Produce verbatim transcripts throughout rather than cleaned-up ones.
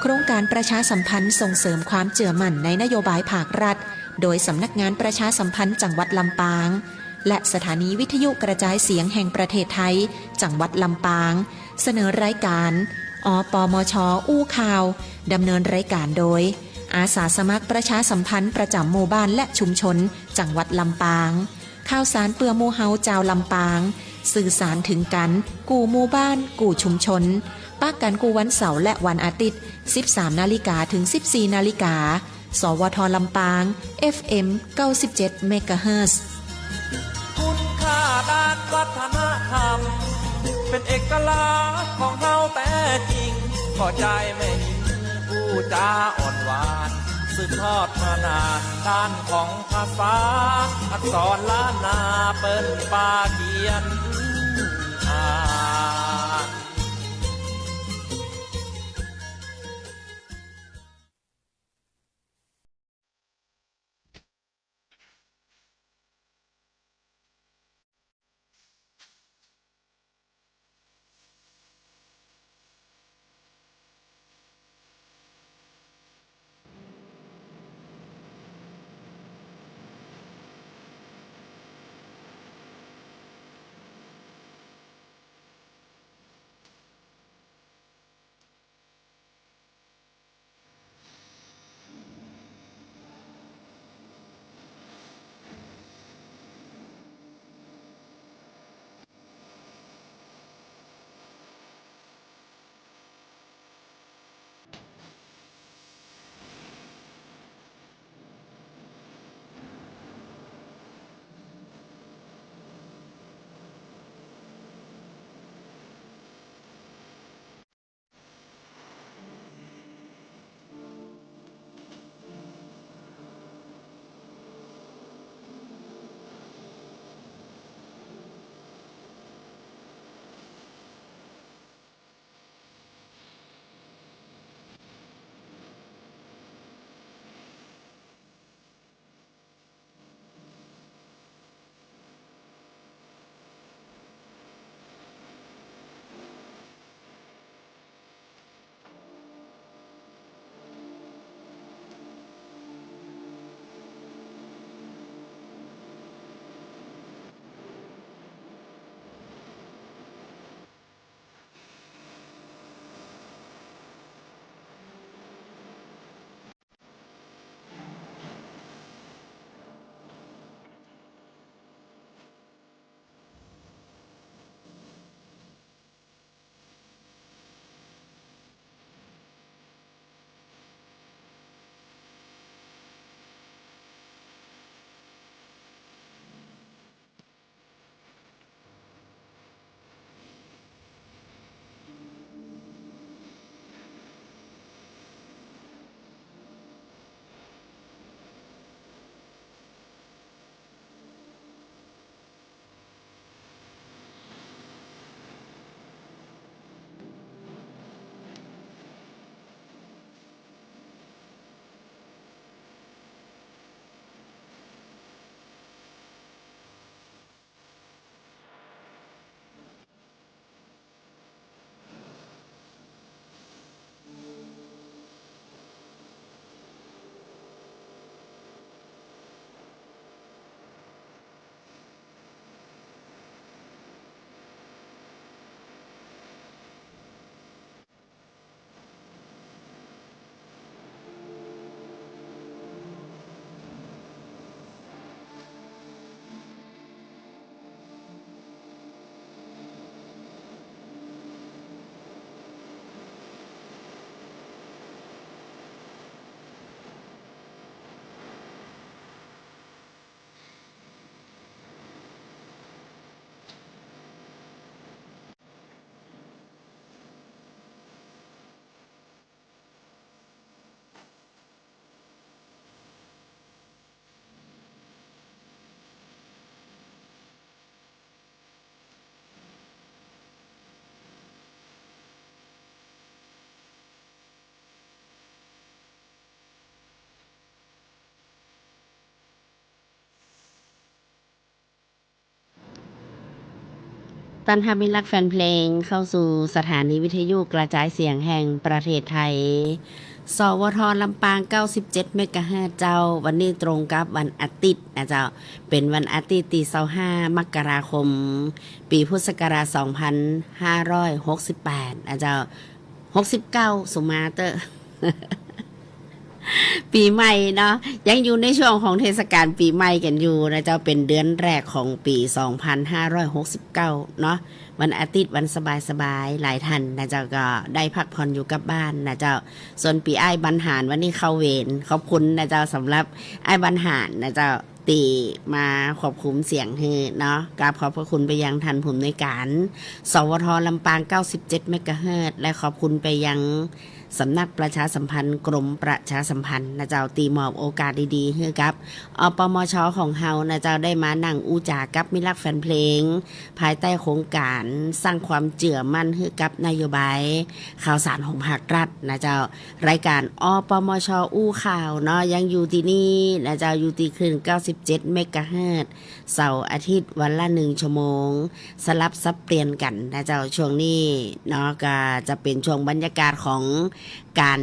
โครงการประชาสัมพันธ์ส่งเสริมความเจื้อมั่นในนโยบายภาครัฐ โดยสำนักงานประชาสัมพันธ์จังหวัดลำปาง และสถานีวิทยุกระจายเสียงแห่งประเทศไทย จังหวัดลำปาง เสนอรายการ อปมช อู้ข่าว ดำเนินรายการโดย อาสาสมัครประชาสัมพันธ์ประจำหมู่บ้านและชุมชน จังหวัดลำปาง ข่าวสารเปื้อหมู่เฮาจาวลำปาง สื่อสารเถิงกั๋น กู้หมู่บ้าน กู้ชุมชน ปะกั๋นกู้วันเสาร์และวันอาทิตย์ สิบสามนาฬิกาเถิงสิบสี่นาฬิกา สวท ลำปาง เอฟเอ็ม เก้าสิบเจ็ดเมกะเฮิรตซ์ คุณค่าด้านวัฒนธรรม เป็นเอกลักษณ์ของเฮาแต๊จริง ก็ใจ๊แม่ญิงอู้จ๋าอ่อนหวาน สืบทอดมานาน ด้านของภาษา อักษรล้านนา เปิ้นปาเขียนอ่าน ต้อนฮับมิตรฮักแฟนเพลงเข้าสู่สถานีวิทยุกระจายเสียงแห่งประเทศไทย สวท ลำปาง เก้าสิบเจ็ด เมกะเฮิรตซ์ เจ้า วันนี้ตรงกับวันอาทิตย์นะเจ้า เป๋นวันอาทิตย์ตี้ ซาวห้า มกราคม ปี๋พุทธศักราช สองพันห้าร้อยหกสิบแปด นะเจ้า หกสิบเก้า สุมาเต๊อะ ปี๋ใหม่เนาะ ยังอยู่ในช่วงของเทศกาลปี๋ใหม่กั๋นอยู่นะเจ้า เป๋นเดือนแรกของปี๋ สองพันห้าร้อยหกสิบเก้า เนาะ วันอาทิตย์ วันสบายๆ หลายท่านนะเจ้า ก็ได้พักผ่อนอยู่กับบ้านนะเจ้า ส่วนปี้อ้ายบรรหารวันนี้เข้าเวร ขอบคุณนะเจ้า สำหรับอ้ายบรรหารนะเจ้า ตี้มาควบคุมเสียงหื้อเนาะ กราบขอบพระคุณไปยังท่านผู้อำนวยการ สวท ลำปาง เก้าสิบเจ็ด เมกะเฮิรตซ์ และขอบคุณไปยังสำนักประชาสัมพันธ์ กรมประชาสัมพันธ์นะเจ้า ตี้มอบโอกาสดีๆ หื้อกับ อปมช ของเฮานะเจ้า ได้มานั่งอู้จ๋ากับมิตรฮักแฟนเพลง ภายใต้โครงการสร้างความเจื้อมั่นหื้อกับนโยบายข่าวสารของภาครัฐนะเจ้า รายการ อปมช อู้ข่าวเนาะ ยังอยู่ตี้นี่นะเจ้า อยู่ตี้คลื่น เก้าสิบเจ็ด เมกะเฮิรตซ์ เสาร์อาทิตย์วันละหนึ่งชั่วโมง สลับสับเปลี่ยนกั๋นนะเจ้า ช่วงนี้เนาะ ก็จะเป๋นช่วงบรรยากาศของก๋าน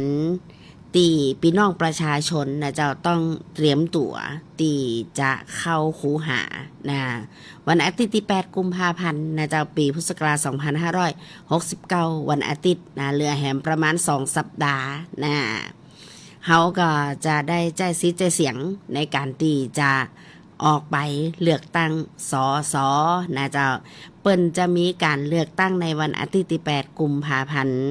ตี้ปี้น้องประชาชนนะเจ้า ต้องเตรียมตั๋วตี้จะเข้าคูหานะ วันอาทิตย์ตี้ แปด กุมภาพันธ์นะเจ้า ปี๋พุทธศักราช สองพันห้าร้อยหกสิบเก้า วันอาทิตย์นะ เหลือแหมประมาณสองสัปดาห์นะ เฮาก็จะได้ใจ๊สิทธิ์ใจ๊เสียงในก๋านตี้จะออกไปเลือกตั้ง สส นะเจ้า เปิ้นจะมีก๋านเลือกตั้งในวันอาทิตย์ตี้ แปด กุมภาพันธ์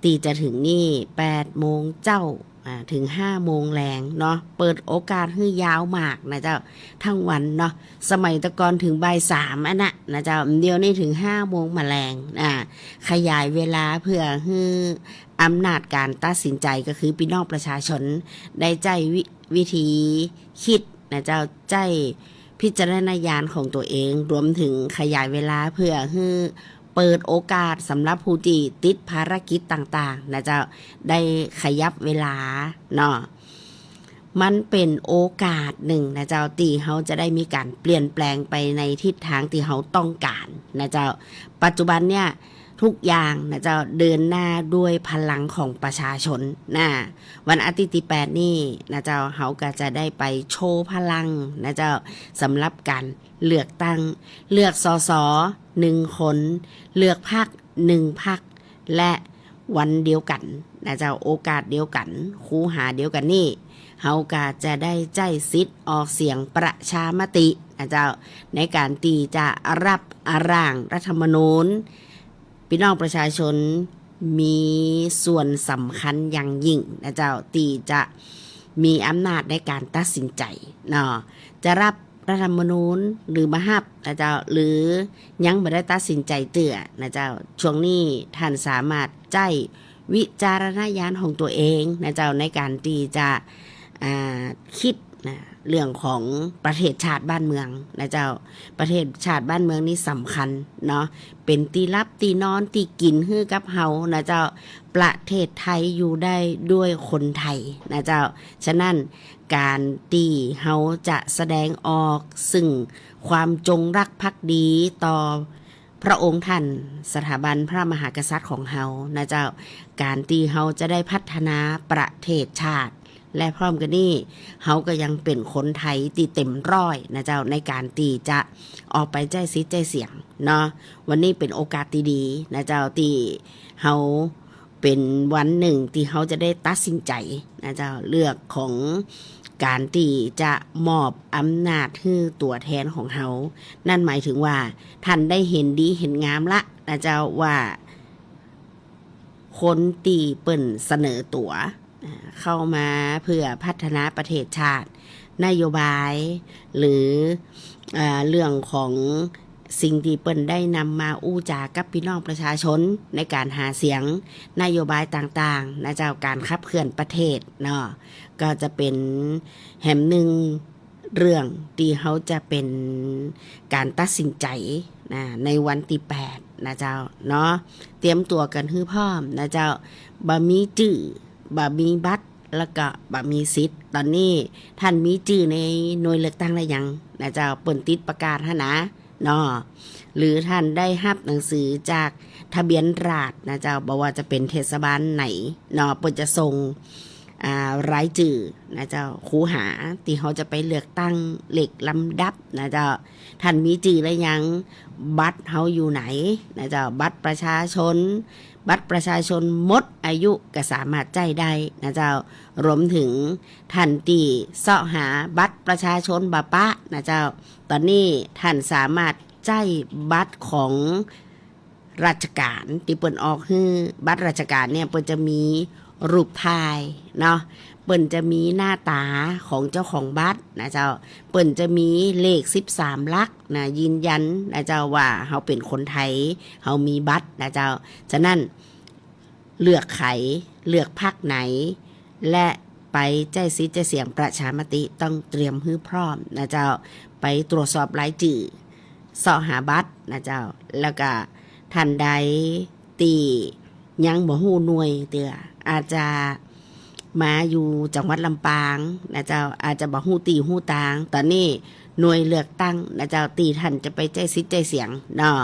ตี้จะเถิงนี่ แปด โมงเจ๊า อ่า เถิง ห้า โมงแลงเนาะ เปิดโอกาสหื้อยาวมากนะเจ้า ตึงวันเนาะ สมัยตะก่อนเถิงบ่ายสามอันน่ะนะเจ้า เดี๋ยวนี้เถิง ห้า โมงมาแลง อ่า ขยายเวลาเพื่อหื้ออำนาจก๋านตัดสินใจ๋ ก็คือปี้น้องประชาชนได้ใจ๊วิ วิธีกึ๊ดนะเจ้า ใจ๊พิจารณญาณของตั๋วเอง รวมเถิงขยายเวลาเพื่อหื้อเปิดโอกาสสำหรับผู้ตี้ติดภารกิจต่างๆ นะเจ้า ได้ขยับเวลาเนาะ มันเป๋นโอกาสนึ่งนะเจ้า ตี้เฮาจะได้มีก๋านเปลี่ยนแปลงไปในทิศตางตี้เฮาต้องก๋านนะเจ้า ปัจจุบันเนี่ย ทุกอย่างนะเจ้า เดินหน้าด้วยพลังของประชาชนนะ วันอาทิตย์ตี้ แปด นี่นะเจ้า เฮาก็จะได้ไปโชว์พลังนะเจ้า สำหรับก๋านเลือกตั้ง เลือก สส หนึ่งคน เลือกพรรค หนึ่งพรรค และวันเดียวกั๋นนะเจ้า โอกาสเดียวกั๋น คูหาเดียวกั๋นนี่ เฮาก็จะได้ใจ๊สิทธิ์ออกเสียงประชามตินะเจ้า ในก๋านตี้จะฮับร่างรัฐธรรมนูญ ปี้น้องประชาชนมีส่วนสำคัญอย่างยิ่งนะเจ้า ตี้จะมีอำนาจในก๋านตัดสินใจ๋เนาะ จะฮับรัฐธรรมนูญหรือบ่ฮับนะเจ้า หรือยังบ่ได้ตัดสินใจ๋เตื้อนะเจ้า ช่วงนี้ท่านสามารถใจ๊วิจารณญาณของตั๋วเองนะเจ้า ในก๋านตี้จะ อ่า กึ๊ดนะ เรื่องของประเทศชาติบ้านเมืองนะเจ้า ประเทศชาติบ้านเมืองนี่สำคัญเนาะ เป๋นตี้ฮับตี้นอนตี้กิ๋นหื้อกับเฮานะเจ้า ประเทศไทยอยู่ได้ด้วยคนไทยนะเจ้า ฉะนั้นก๋านตี้เฮาจะแสดงออกซึ่งความจงรักภักดีต่อ พระองค์ท่าน สถาบันพระมหากษัตริย์ของเฮานะเจ้า ก๋านตี้เฮาจะได้พัฒนาประเทศชาติ และพร้อมกั๋นนี่ เฮาก็ยังเป๋นคนไทยตี้เต็มร้อยนะเจ้า ในก๋านตี้จะออกไปใจ๊สิทธิ์ใจ๊เสียงเนาะ วันนี้เป๋นโอกาสตี้ดีนะเจ้า ตี้เฮา เป๋นวันนึ่งตี้เฮาจะได้ตัดสินใจ๋นะเจ้า เรื่องของก๋านตี้จะมอบอำนาจหื้อตั๋วแทนของเฮา นั่นหมายถึงว่าท่านได้หันดีหันงามละนะเจ้า ว่าคนตี้เปิ้นเสนอตั๋ว อ่า เข้ามาเพื่อพัฒนาประเทศชาติ นโยบาย หรือ อ่า เรื่องของสิ่งตี้เปิ้นได้นำมาอู้จ๋ากับปี้น้องประชาชนในก๋านหาเสียง นโยบายต่างๆ นะเจ้า ก๋านขับเคลื่อนประเทศเนาะ ก็จะเป๋นแหมนึ่งเรื่องตี้เฮาจะเป๋นก๋านตัดสินใจ๋นะ ในวันตี้แปดนะเจ้าเนาะ เตรียมตั๋วกั๋นหื้อพร้อมนะเจ้า บ่มีจื้อ บ่มีบัตร แล้วก็บ่มีสิทธิ์ ต๋อนนี้ท่านมีจื้อในหน่วยเลือกตั้งแล้วยังนะเจ้า เปิ้นติดประกาศหั้นนะ เนาะ หรือท่านได้ฮับหนังสือจากทะเบียนราษฎร์นะเจ้า บ่ว่าจะเป๋นเทศบาลไหนเนาะ เปิ้นจะส่ง อ่า รายจื้อนะเจ้า คูหาตี้เฮาจะไปเลือกตั้ง เลขลำดับนะเจ้า ท่านมีจื้อแล้วยัง บัตรเฮาอยู่ไหนนะเจ้า บัตรประชาชน บัตรประชาชนหมดอายุก็สามารถใจ๊ได้นะเจ้า รวมเถิงท่านตี้เซาะหาบัตรประชาชนบ่ปะนะเจ้า ต๋อนนี้ท่านสามารถใจ๊บัตรของราชก๋านตี้เปิ้นออกหื้อ บัตรราชก๋านเนี่ยเปิ้นจะมีรูปถ่ายเนาะ เปิ้นจะมีหน้าต๋าของเจ้าของบัตรนะเจ้า เปิ้นจะมีเลขสิบสามหลักนะ ยืนยันนะเจ้า ว่าเฮาเป๋นคนไทย เฮามีบัตรนะเจ้า ฉะนั้น เลือกใผ เลือกพรรคไหน และไปใจ๊สิทธิ์ใจ๊เสียงประชามติ ต้องเตรียมหื้อพร้อมนะเจ้า ไปตรวจสอบรายจื้อ เซาะหาบัตรนะเจ้า แล้วก็ท่านใดตี้ยังบ่ฮู้หน่วยเตื้อ อาจจะมาอยู่จังหวัดลำปางนะเจ้า อาจจะบ่ฮู้ตี้ฮู้ตาง ต๋อนนี้หน่วยเลือกตั้งนะเจ้า ตี้ท่านจะไปใจ๊สิทธิ์ใจ๊เสียงเนาะ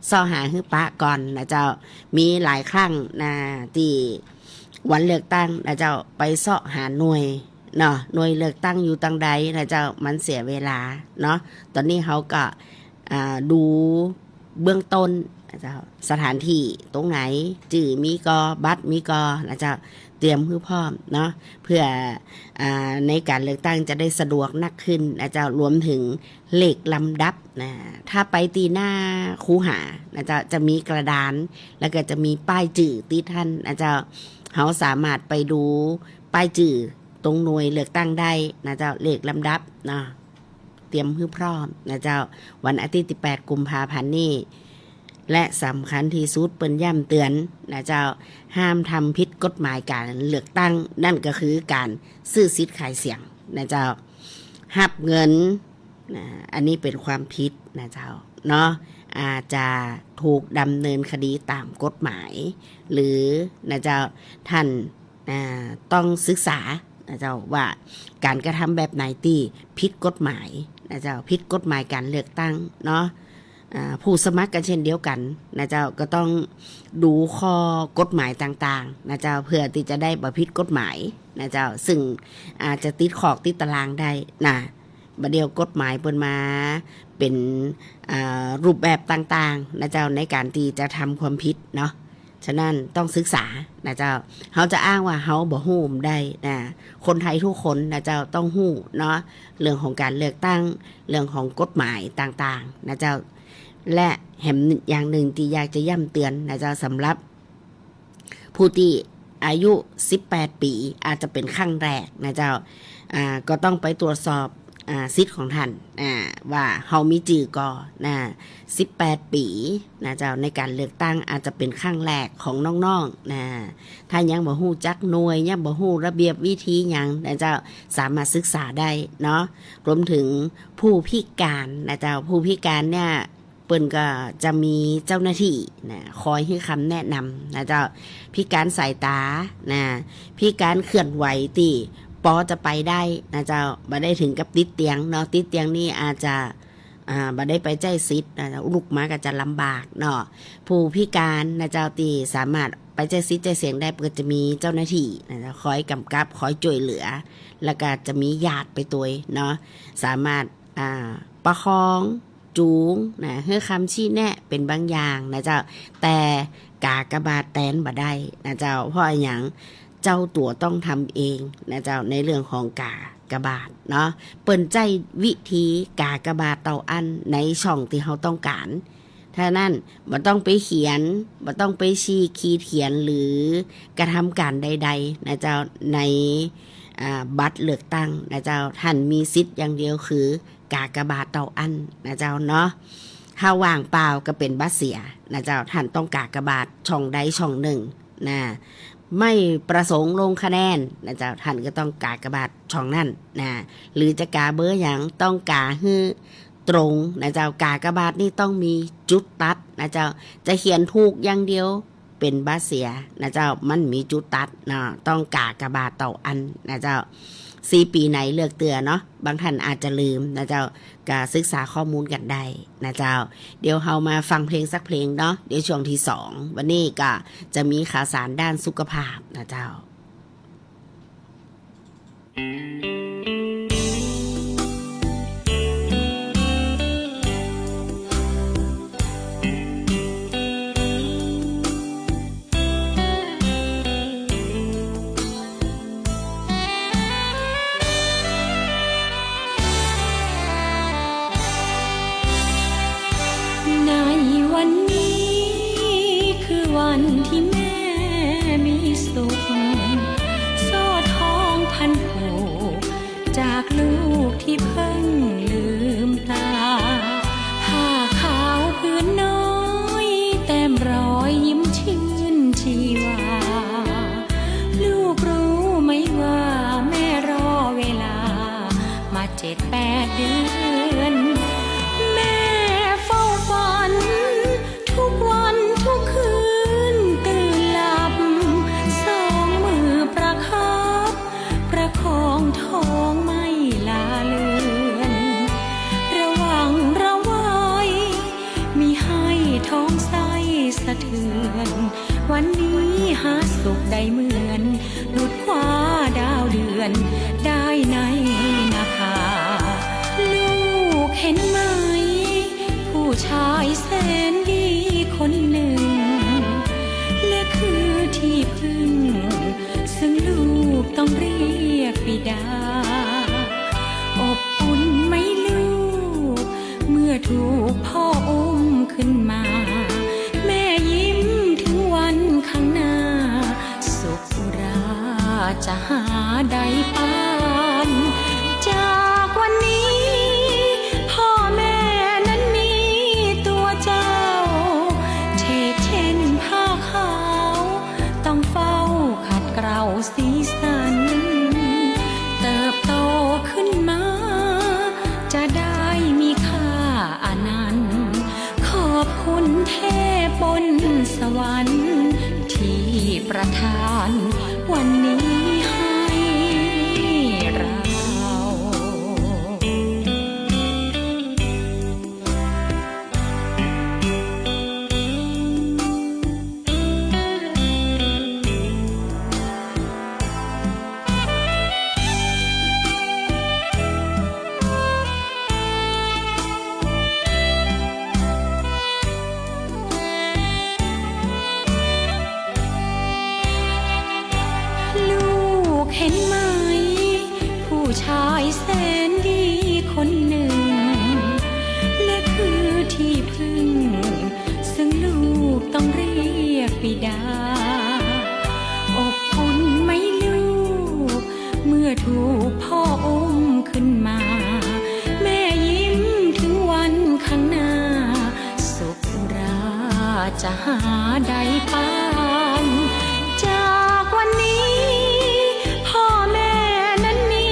เซาะหาหื้อปะก่อนนะเจ้า มีหลายครั้งนะ ตี้วันเลือกตั้งนะเจ้า ไปเซาะหาหน่วยเนาะ หน่วยเลือกตั้งอยู่ตางใดนะเจ้า มันเสียเวลาเนาะ ต๋อนนี้เฮาก็ อ่า ดูเบื้องต้นนะเจ้า สถานที่ตรงไหน จื้อมีก่อ บัตรมีก่อนะเจ้า เตรียมหื้อพร้อมเนาะ เพื่อ อ่า ในก๋านเลือกตั้งจะได้สะดวกนักขึ้นนะเจ้า รวมเถิงเลขลำดับนะ ถ้าไปตี้หน้าคูหานะเจ้า จะมีกระดาน แล้วก็จะมีป้ายจื้อติดหั้นนะเจ้า เฮาสามารถไปดูป้ายจื้อตรงหน่วยเลือกตั้งได้นะเจ้า เลขลำดับเนาะ เตรียมหื้อพร้อมนะเจ้า วันอาทิตย์ตี้แปดกุมภาพันธ์นี้ และสำคัญตี้สุดเปิ้นย้ำเตื๋อนนะเจ้า ห้ามทำผิดกฎหมายก๋านเลือกตั้ง นั่นก็คือก๋านซื้อสิทธิ์ขายเสียงนะเจ้า ฮับเงินนะ อันนี้เป๋นความผิดนะเจ้าเนาะ อาจจะถูกดำเนินคดีต๋ามกฎหมาย หรือนะเจ้า ท่าน อ่า ต้องศึกษานะเจ้า ว่าก๋านกระทำแบบไหนตี้ผิดกฎหมายนะเจ้า ผิดกฎหมายก๋านเลือกตั้งเนาะ อ่า ผู้สมัครก็เช่นเดียวกั๋นนะเจ้า ก็ต้องดูข้อกฎหมายต่างๆ นะเจ้า เพื่อตี้จะได้บ่ผิดกฎหมายนะเจ้า ซึ่งอาจจะติดคอกติดตารางได้นะ บ่าเดี่ยวกฎหมายเปิ้นมาเป๋น อ่า รูปแบบต่างๆ นะเจ้า ในก๋านตี้จะทำความผิดเนาะ ฉะนั้นต้องศึกษานะเจ้า เฮาจะอ้างว่าเฮาบ่ฮู้บ่ได้นะ คนไทยทุกคนนะเจ้าต้องฮู้เนาะ เรื่องของก๋านเลือกตั้ง เรื่องของกฎหมายต่างๆ นะเจ้า และแหมอย่างนึ่งตี้อยากจะย้ำเตื๋อนนะเจ้า สำหรับผู้ตี้อายุสิบแปดปี๋ อาจจะเป๋นครั้งแรกนะเจ้า อ่า ก็ต้องไปตรวจสอบ อ่า สิทธิ์ของท่าน อ่า ว่าเฮามีจื้อก่อนะ สิบแปดปี๋นะเจ้า ในก๋านเลือกตั้งอาจจะเป๋นครั้งแรกของน้องๆ นะ ถ้ายังบ่ฮู้จักหน่วย ยังบ่ฮู้ระเบียบวิธีหยังนะเจ้า สามารถศึกษาได้เนาะ รวมเถิงผู้พิก๋านนะเจ้า ผู้พิก๋านเนี่ย เปิ้นก็จะมีเจ้าหน้าตี้นะ คอยหื้อคำแนะนำนะเจ้า พิก๋านสายต๋านะ พิก๋านเคลื่อนไหวตี้ปอจะไปได้นะเจ้า บ่ได้เถิงกับติดเตียงเนาะ ติดเตียงนี่อาจจะ อ่า บ่ได้ไปใจ๊สิทธิ์นะเจ้า ลุกมาก็จะลำบากเนาะ ผู้พิก๋านนะเจ้า ตี้สามารถไปใจ๊สิทธิ์ใจ๊เสียงได้ ก็จะมีเจ้าหน้าตี้นะเจ้า คอยก๋ำกับ คอยจ้วยเหลือ แล้วก็จะมีญาติไปตวยเนาะ สามารถ อ่า ประคอง จูงนะ หื้อคำชี้แนะเป๋นบางอย่างนะเจ้า แต่ก๋ากบาทแตนบ่ได้นะเจ้า เพราะอะหยัง เจ้าตั๋วต้องทำเองนะเจ้า ในเรื่องของก๋ากบาทเนาะ เปิ้นใจ๊วิธีก๋ากบาทเต้าอั้นในช่องตี้เฮาต้องก๋าน ถ้านั้นบ่ต้องไปเขียน บ่ต้องไปชี้ขีดเขียน หรือกระทำก๋านใดๆ นะเจ้า ใน อ่า บัตรเลือกตั้งนะเจ้า ท่านมีสิทธิ์อย่างเดียวคือ ก๋ากบาทเต้าอั้นนะเจ้าเนาะ ถ้าว่างเปล่าก็เป๋นบัตรเสียนะเจ้า ท่านต้องก๋ากบาทช่องใดช่องนึ่งนะ ไม่ประสงค์ลงคะแนนนะเจ้า ท่านก็ต้องก๋ากบาทช่องนั้นนะ หรือจะก๋าเบอร์หยังต้องก๋าหื้อตรงนะเจ้า ก๋ากบาทนี่ต้องมีจุดตัดนะเจ้า จะเขียนถูกอย่างเดียว เป๋นบัตรเสียนะเจ้า มันมีจุดตัดเนาะ ต้องก๋ากบาทเต้าอั้นนะเจ้า สี่ปี๋ไหนเลือกเตื้อเนาะ บางท่านอาจจะลืมนะเจ้า ก็ศึกษาข้อมูลกั๋นได้นะเจ้า เดี๋ยวเฮามาฟังเพลงสักเพลงเนาะ เดี๋ยวช่วงตี้สอง วันนี้ก็จะมีข่าวสารด้านสุขภาพนะเจ้า ในวันนี้คือวันตี้แม่มีสุข โซ่ทองพันผูก จากลูกตี้เพิ่งลืมตา ผ้าขาวผืนน้อย แต้มรอยยิ้มชื่นชีวา ลูกรู้ไหมว่าแม่รอเวลามาเจ็ดแปดเดือน แม่เฝ้าฝัน ทุกวันทุกคืนตื่นหลับ สองมือประคับ ประคองท้องไม่ละเลือน ระวังระวัย มิให้ท้องไส้สะเทือน วันนี้หาสุขได้เหมือน ดุจคว้าดาวเดือนได้ในนภา ลูกเห็นไหม ผู้ชายแสนดีคนหนึ่ง และคือที่พึ่ง ซึ่งลูกต้องเรียกบิดา อบอุ่นไหมลูก เมื่อถูกพ่ออุ้มขึ้นมา แม่ยิ้มถึงวันข้างหน้า สุขอุราจะหาใดปาน จากวันนี้ พ่อแม่นั้นมีตัวเจ้า เฉกเช่นผ้าขาว ต้องเฝ้าขัดเกลาสีสัน เติบโตขึ้นมา จะได้มีค่าอนันต์ ขอบคุณเทพบนสวรรค์ ที่ประทานวันนี้ให้เรา ลูกเห็นไหม ผู้ชายแสนดีคนหนึ่ง และคือที่พึ่ง ซึ่งลูกต้องเรียกบิดา อบอุ่นไหมลูก เมื่อถูกพ่ออุ้มขึ้นมา แม่ยิ้มถึงวันข้างหน้า สุขอุราจะหาใดปาน จากวันนี้ พ่อแม่นั้นมี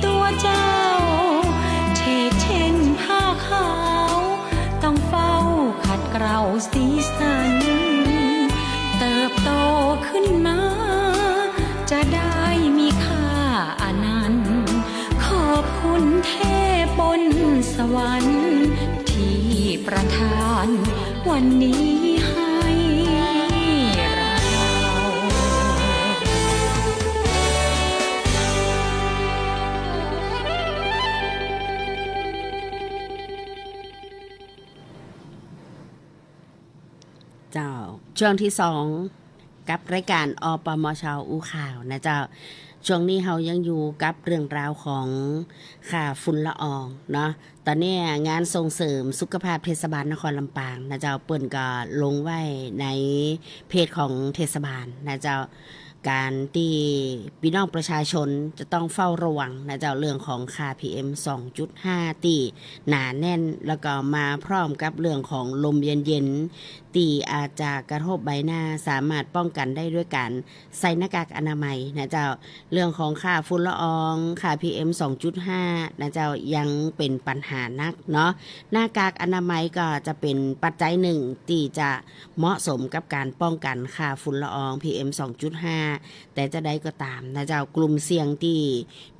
ตัวเจ้า เฉกเช่นผ้าขาว ต้องเฝ้าขัดเกลาสีสัน เติบโตขึ้นมา จะได้มีค่าอนันต์ ขอบคุณเทพบนสวรรค์ ที่ประทานวันนี้ให้เรา เจ้า ช่วงตี้สอง กับรายก๋าน อปมช อู้ข่าวนะเจ้า ช่วงนี้เฮายังอยู่กับเรื่องราวของค่าฝุ่นละอองเนาะ ต๋อนนี้งานส่งเสริมสุขภาพเทศบาลนครลำปางนะเจ้า เปิ้นก็ลงไว้ในเพจของเทศบาลนะเจ้า ก๋านตี้ปี้น้องประชาชนจะต้องเฝ้าระวังนะเจ้า เรื่องของค่า พีเอ็ม สองจุดห้า ตี้หนาแน่น แล้วก็มาพร้อมกับเรื่องของลมเย็นๆ ตี้อาจจะกระทบใบหน้า สามารถป้องกันได้ด้วยก๋านใส่หน้ากากอนามัยนะเจ้า เรื่องของค่าฝุ่นละออง ค่า พีเอ็ม สองจุดห้า นะเจ้า ยังเป๋นปัญหานักเนาะ หน้ากากอนามัยก็จะเป๋นปัจจัยนึ่งตี้จะเหมาะสมกับก๋านป้องกันค่าฝุ่นละออง พีเอ็ม สองจุดห้า แต่จะใดก็ต๋ามนะเจ้า กลุ่มเสี่ยงตี้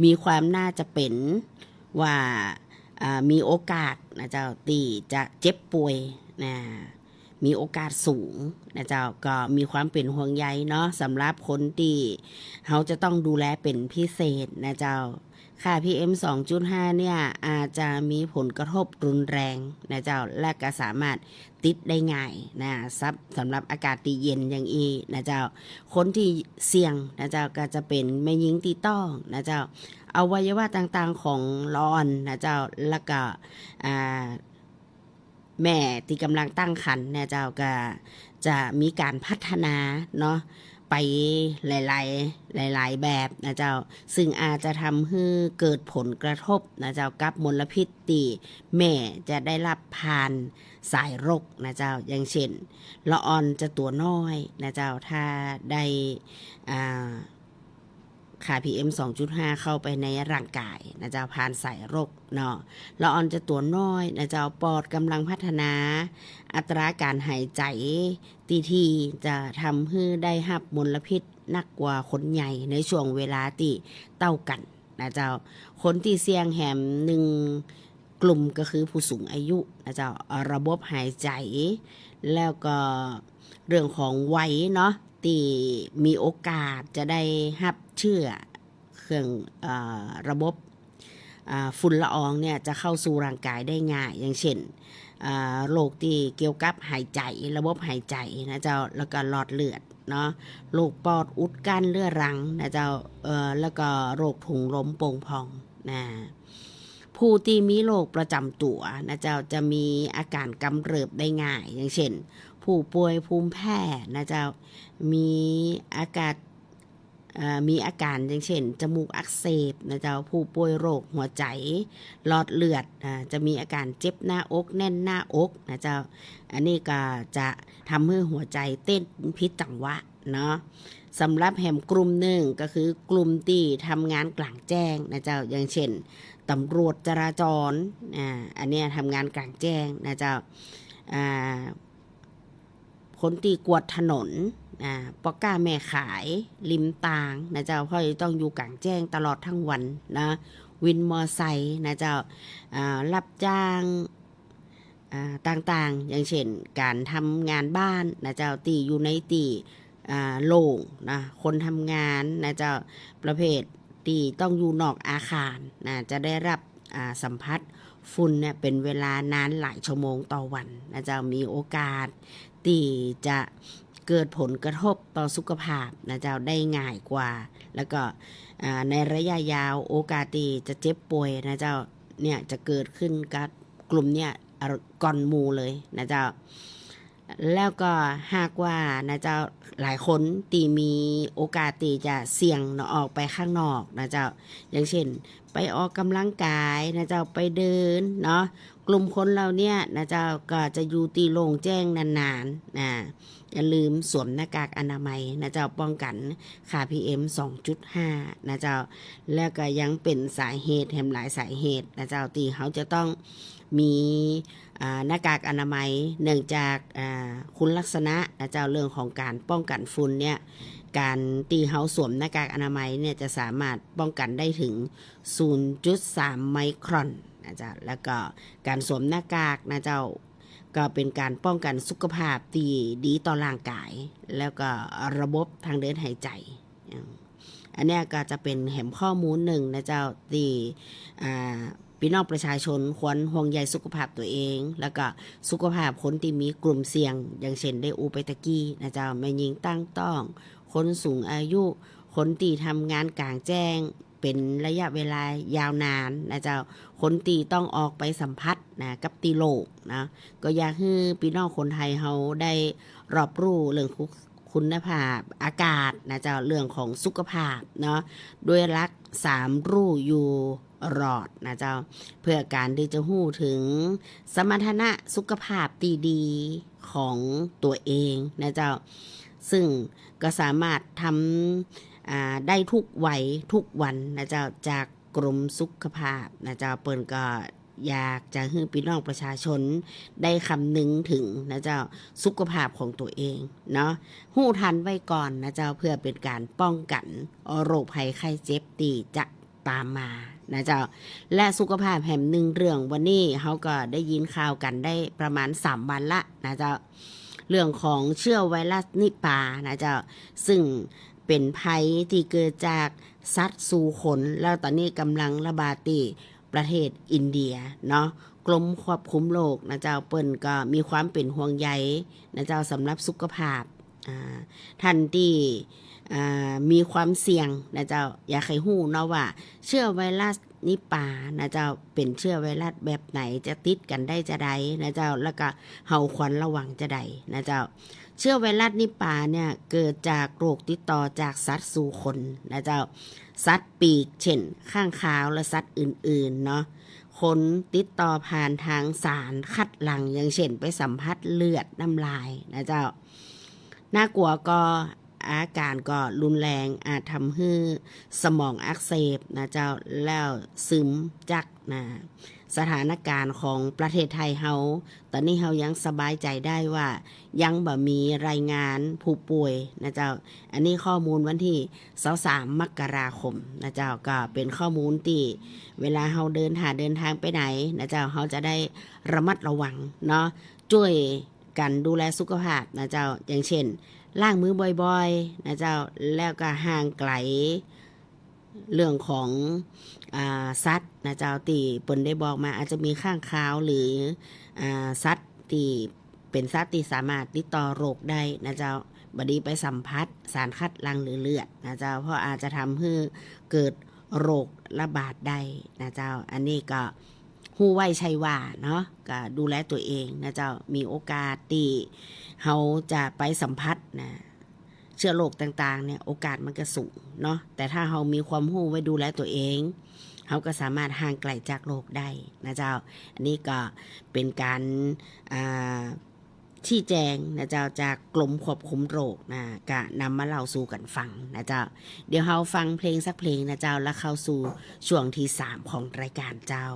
มีความน่าจะเป๋นว่า อ่า มีโอกาสนะเจ้า ตี้จะเจ็บป่วยนะ มีโอกาสสูงนะเจ้า ก็มีความเป๋นห่วงใยเนาะ สำหรับคนตี้เฮาจะต้องดูแลเป๋นพิเศษนะเจ้า ค่า พีเอ็ม สองจุดห้า เนี่ย อาจจะมีผลกระทบรุนแรงนะเจ้า และก็สามารถติดได้ง่ายนะ สำ- สำหรับอากาศตี้เย็นอย่างอี้นะเจ้า คนตี้เสี่ยงนะเจ้า ก็จะเป๋นแม่ญิงตี้ต๊องนะเจ้า อวัยวะต่างๆ ของละอ่อนนะเจ้า แล้วก็ อ่า แม่ตี้ก่ำลังตั้งครรภ์เนี่ยเจ้า ก็จะมีก๋านพัฒนาเนาะ ไปหลายๆ หลายๆ แบบนะเจ้า ซึ่งอาจจะทำหื้อเกิดผลกระทบนะเจ้า กับมลพิษตี้แม่จะได้ฮับผ่านสายรกนะเจ้า อย่างเจ้น ละอ่อนจะตั๋วน้อยนะเจ้า ถ้าได้ อ่า ค่า พีเอ็ม สองจุดห้า เข้าไปในร่างก๋ายนะเจ้า ผ่านสายรกเนาะ ละอ่อนจะตั๋วน้อยนะเจ้า ปอดก่ำลังพัฒนา อัตราก๋านหายใจ๋ตี้ดีจะทำหื้อได้ฮับมลพิษนักกว่าคนใหญ่ในช่วงเวลาตี้เต้ากั๋นนะเจ้า คนตี้เสี่ยงแหมนึ่งกลุ่มก็คือผู้สูงอายุนะเจ้า ระบบหายใจ๋ แล้วก็เรื่องของวัยเนาะ ตี้มีโอกาสจะได้ฮับเจื้อเครื่อง เอ่อ ระบบ อ่า ฝุ่นละอองเนี่ยจะเข้าสู่ร่างก๋ายได้ง่าย อย่างเจ้น อ่า โรคตี้เกี่ยวกับหายใจ๋ ระบบหายใจ๋นะเจ้า แล้วก็หลอดเลือดเนาะ โรคปอดอุดกั้นเรื้อรังนะเจ้า เอ่อ แล้วก็โรคถุงลมโป่งพองนะ ผู้ตี้มีโรคประจ๋ำตั๋วนะเจ้า จะมีอาก๋านกำเริบได้ง่าย อย่างเจ้น ผู้ป่วยภูมิแพ้นะเจ้า มีอากาศ เอ่อ มีอาก๋านอย่างเจ้น จมูกอักเสบนะเจ้า ผู้ป่วยโรคหัวใจ๋ หลอดเลือด อ่า จะมีอาก๋านเจ็บหน้าอก แน่นหน้าอกนะเจ้า อันนี้ก็จะทำหื้อหัวใจ๋เต้นผิดจังหวะเนาะ สำหรับแหมกลุ่มนึ่งก็คือกลุ่มตี้ทำงานก๋างแจ้งนะเจ้า อย่างเจ้น ตำรวจจราจร อ่า อันเนี้ยทำงานก๋างแจ้งนะเจ้า อ่า คนตี้กวาดถนน อ่า ป้อก๊าแม่ขายริมตางนะเจ้า เพราะจะต้องอยู่ก๋างแจ้งตลอดทั้งวันนะ วินมอไซค์นะเจ้า อ่า ฮับจ้าง อ่า ต่างๆ อย่างเจ้น ก๋านทำงานบ้านนะเจ้า ตี้อยู่ในตี้ อ่า โล่งนะ คนทำงานนะเจ้า ประเภทตี้ต้องอยู่นอกอาคารนะ จะได้ฮับ อ่า สัมผัสฝุ่นเนี่ยเป๋นเวลานานหลายชั่วโมงต่อวันนะเจ้า มีโอกาสตี้จะเกิดผลกระทบต่อสุขภาพนะเจ้า ได้ง่ายกว่า แล้วก็ อ่า ในระยะยาวโอกาสตี้จะเจ็บป่วยนะเจ้า เนี่ยจะเกิดขึ้นกับกลุ่มเนี่ยก่อนหมู่เลยนะเจ้า แล้วก็หากว่านะเจ้า หลายคนตี้มีโอกาสตี้จะเสี่ยงเนาะ ออกไปข้างนอกนะเจ้า อย่างเจ้น ไปออกก๋ำลังก๋ายนะเจ้า ไปเดินเนาะ กลุ่มคนเหล่าเนี้ยนะเจ้า ก็จะอยู่ตี้โล่งแจ้งนานๆ นะ อย่าลืมสวมหน้ากากอนามัยนะเจ้า ป้องกั๋นค่า พีเอ็ม สองจุดห้า นะเจ้า แล้วก็ยังเป๋นสาเหตุแหมหลายสาเหตุนะเจ้า ตี้เฮาจะต้องมี อ่า หน้ากากอนามัย เนื่องจาก อ่า คุณลักษณะนะเจ้า เรื่องของก๋านป้องกั๋นฝุ่นเนี่ย ก๋านตี้เฮาสวมหน้ากากอนามัยเนี่ยจะสามารถป้องกั๋นได้เถิง ศูนย์จุดสาม ไมครอนนะเจ้า แล้วก็ก๋านสวมหน้ากากนะเจ้า ก็เป๋นก๋านป้องกั๋นสุขภาพตี้ดีต่อร่างก๋าย แล้วก็ระบบทางเดินหายใจ๋ อืม อันเนี้ยก็จะเป๋นแหมข้อมูลนึ่งนะเจ้า ตี้ อ่า ปี้น้องประชาชนควรห่วงใยสุขภาพตั๋วเอง แล้วก็สุขภาพคนตี้มีกลุ่มเสี่ยง อย่างเจ้นได้อู้ไปตะกี้นะเจ้า แม่ญิงตั้งต๊อง คนสูงอายุ คนตี้ทำงานก๋างแจ้งเป๋นระยะเวลายาวนานนะเจ้า คนตี้ต้องออกไปสัมผัสนะกับตี้โล่งนะ ก็อยากหื้อปี้น้องคนไทยเฮาได้ฮับฮู้เรื่องคุ- คุณภาพอากาศนะเจ้า เรื่องของสุขภาพเนาะ ด้วยหลักสามฮู้อยู่รอดนะเจ้า เปื้อก๋านตี้จะฮู้เถิงสมรรถนะสุขภาพตี้ดี ของตั๋วเองนะเจ้า ซึ่งก็สามารถทำ อ่า ได้ทุกวัยทุกวันนะเจ้า จากกรมสุขภาพนะเจ้า เปิ้นก็อยากจะหื้อปี้น้องประชาชนได้คำนึงเถิงนะเจ้า สุขภาพของตั๋วเองเนาะ ฮู้ตันไว้ก่อนนะเจ้า เพื่อเป๋นก๋านป้องกั๋นโรคภัยไข้เจ็บตี้จะต๋ามมานะเจ้า และสุขภาพแหมนึ่งเรื่อง วันนี้เฮาก็ได้ยินข่าวกั๋นได้ประมาณสามวันละนะเจ้า เรื่องของเชื้อไวรัสนิปาห์นะเจ้า ซึ่งเป๋นภัยตี้เกิดจากสัตว์สู่คน แล้วต๋อนนี้ก่ำลังระบาดตี้ประเทศอินเดียเนาะ กรมควบคุมโรคนะเจ้า เปิ้นก็มีความเป๋นห่วงใยนะเจ้า สำหรับสุขภาพ อ่า ต้านตี้ อ่า มีความเสี่ยงนะเจ้า อยากหื้อฮู้เนาะว่าเชื้อไวรัสนิปาห์นะเจ้า เป๋นเชื้อไวรัสแบบไหน จะติดกั๋นได้จาใดนะเจ้า แล้วก็เฮาควรระวังจาใดนะเจ้า เชื้อไวรัสนิปาห์เนี่ยเกิดจากโรคติดต่อจากสัตว์สู่คนนะเจ้า สัตว์ปีก เช่น ค้างคาว และสัตว์อื่นๆ เนาะ คนติดต่อผ่านทางสารคัดหลั่ง อย่างเช่น ไปสัมผัสเลือด น้ำลายนะเจ้า น่ากลัวก็อาการก็รุนแรง อาจทำหื้อสมองอักเสบนะเจ้า แล้วซึมจักนะ สถานการณ์ของประเทศไทยเฮา ต๋อนนี้เฮายังสบายใจ๋ได้ว่ายังบ่มีรายงานผู้ป่วยนะเจ้า อันนี้ข้อมูลวันตี้ซาวสามมกราคมนะเจ้า ก็เป๋นข้อมูลตี้เวลาเฮาเดิน หาเดินทางไปไหนนะเจ้า เฮาจะได้ระมัดระวังเนาะ จ้วยกั๋นดูแลสุขภาพนะเจ้า อย่างเช่น ล้างมือบ่อยๆ นะเจ้า แล้วก็ห่างไก๋ เรื่องของ อ่า สัตว์นะเจ้า ตี้เปิ้นได้บอกมา อาจจะมีค้างคาว หรือ อ่า สัตว์ตี้เป๋นสัตว์ตี้สามารถติดต่อโรคได้นะเจ้า บ่ดีไปสัมผัสสารคัดหลั่งหรือเลือดนะเจ้า เพราะอาจจะทำหื้อเกิดโรคระบาดได้นะเจ้า อันนี้ก็ฮู้ไว้ชัยว่าเนาะ ก็ดูแลตั๋วเองนะเจ้า มีโอกาสตี้เฮาจะไปสัมผัสนะ เชื้อโรคต่างๆ เนี่ย โอกาสมันก็สูงเนาะ แต่ถ้าเฮามีความฮู้ไว้ดูแลตั๋วเอง เฮาก็สามารถห่างไก๋จากโรคได้นะเจ้า อันนี้ก็เป๋นก๋าน อ่า ชี้แจ๋งนะเจ้า จากกรมควบคุมโรคนะ ก็นำมาเล่าสู่กั๋นฟังนะเจ้า เดี๋ยวเฮาฟังเพลงสักเพลงนะเจ้า แล้วเข้าสู่ช่วงตี้สามของรายก๋านเจ้า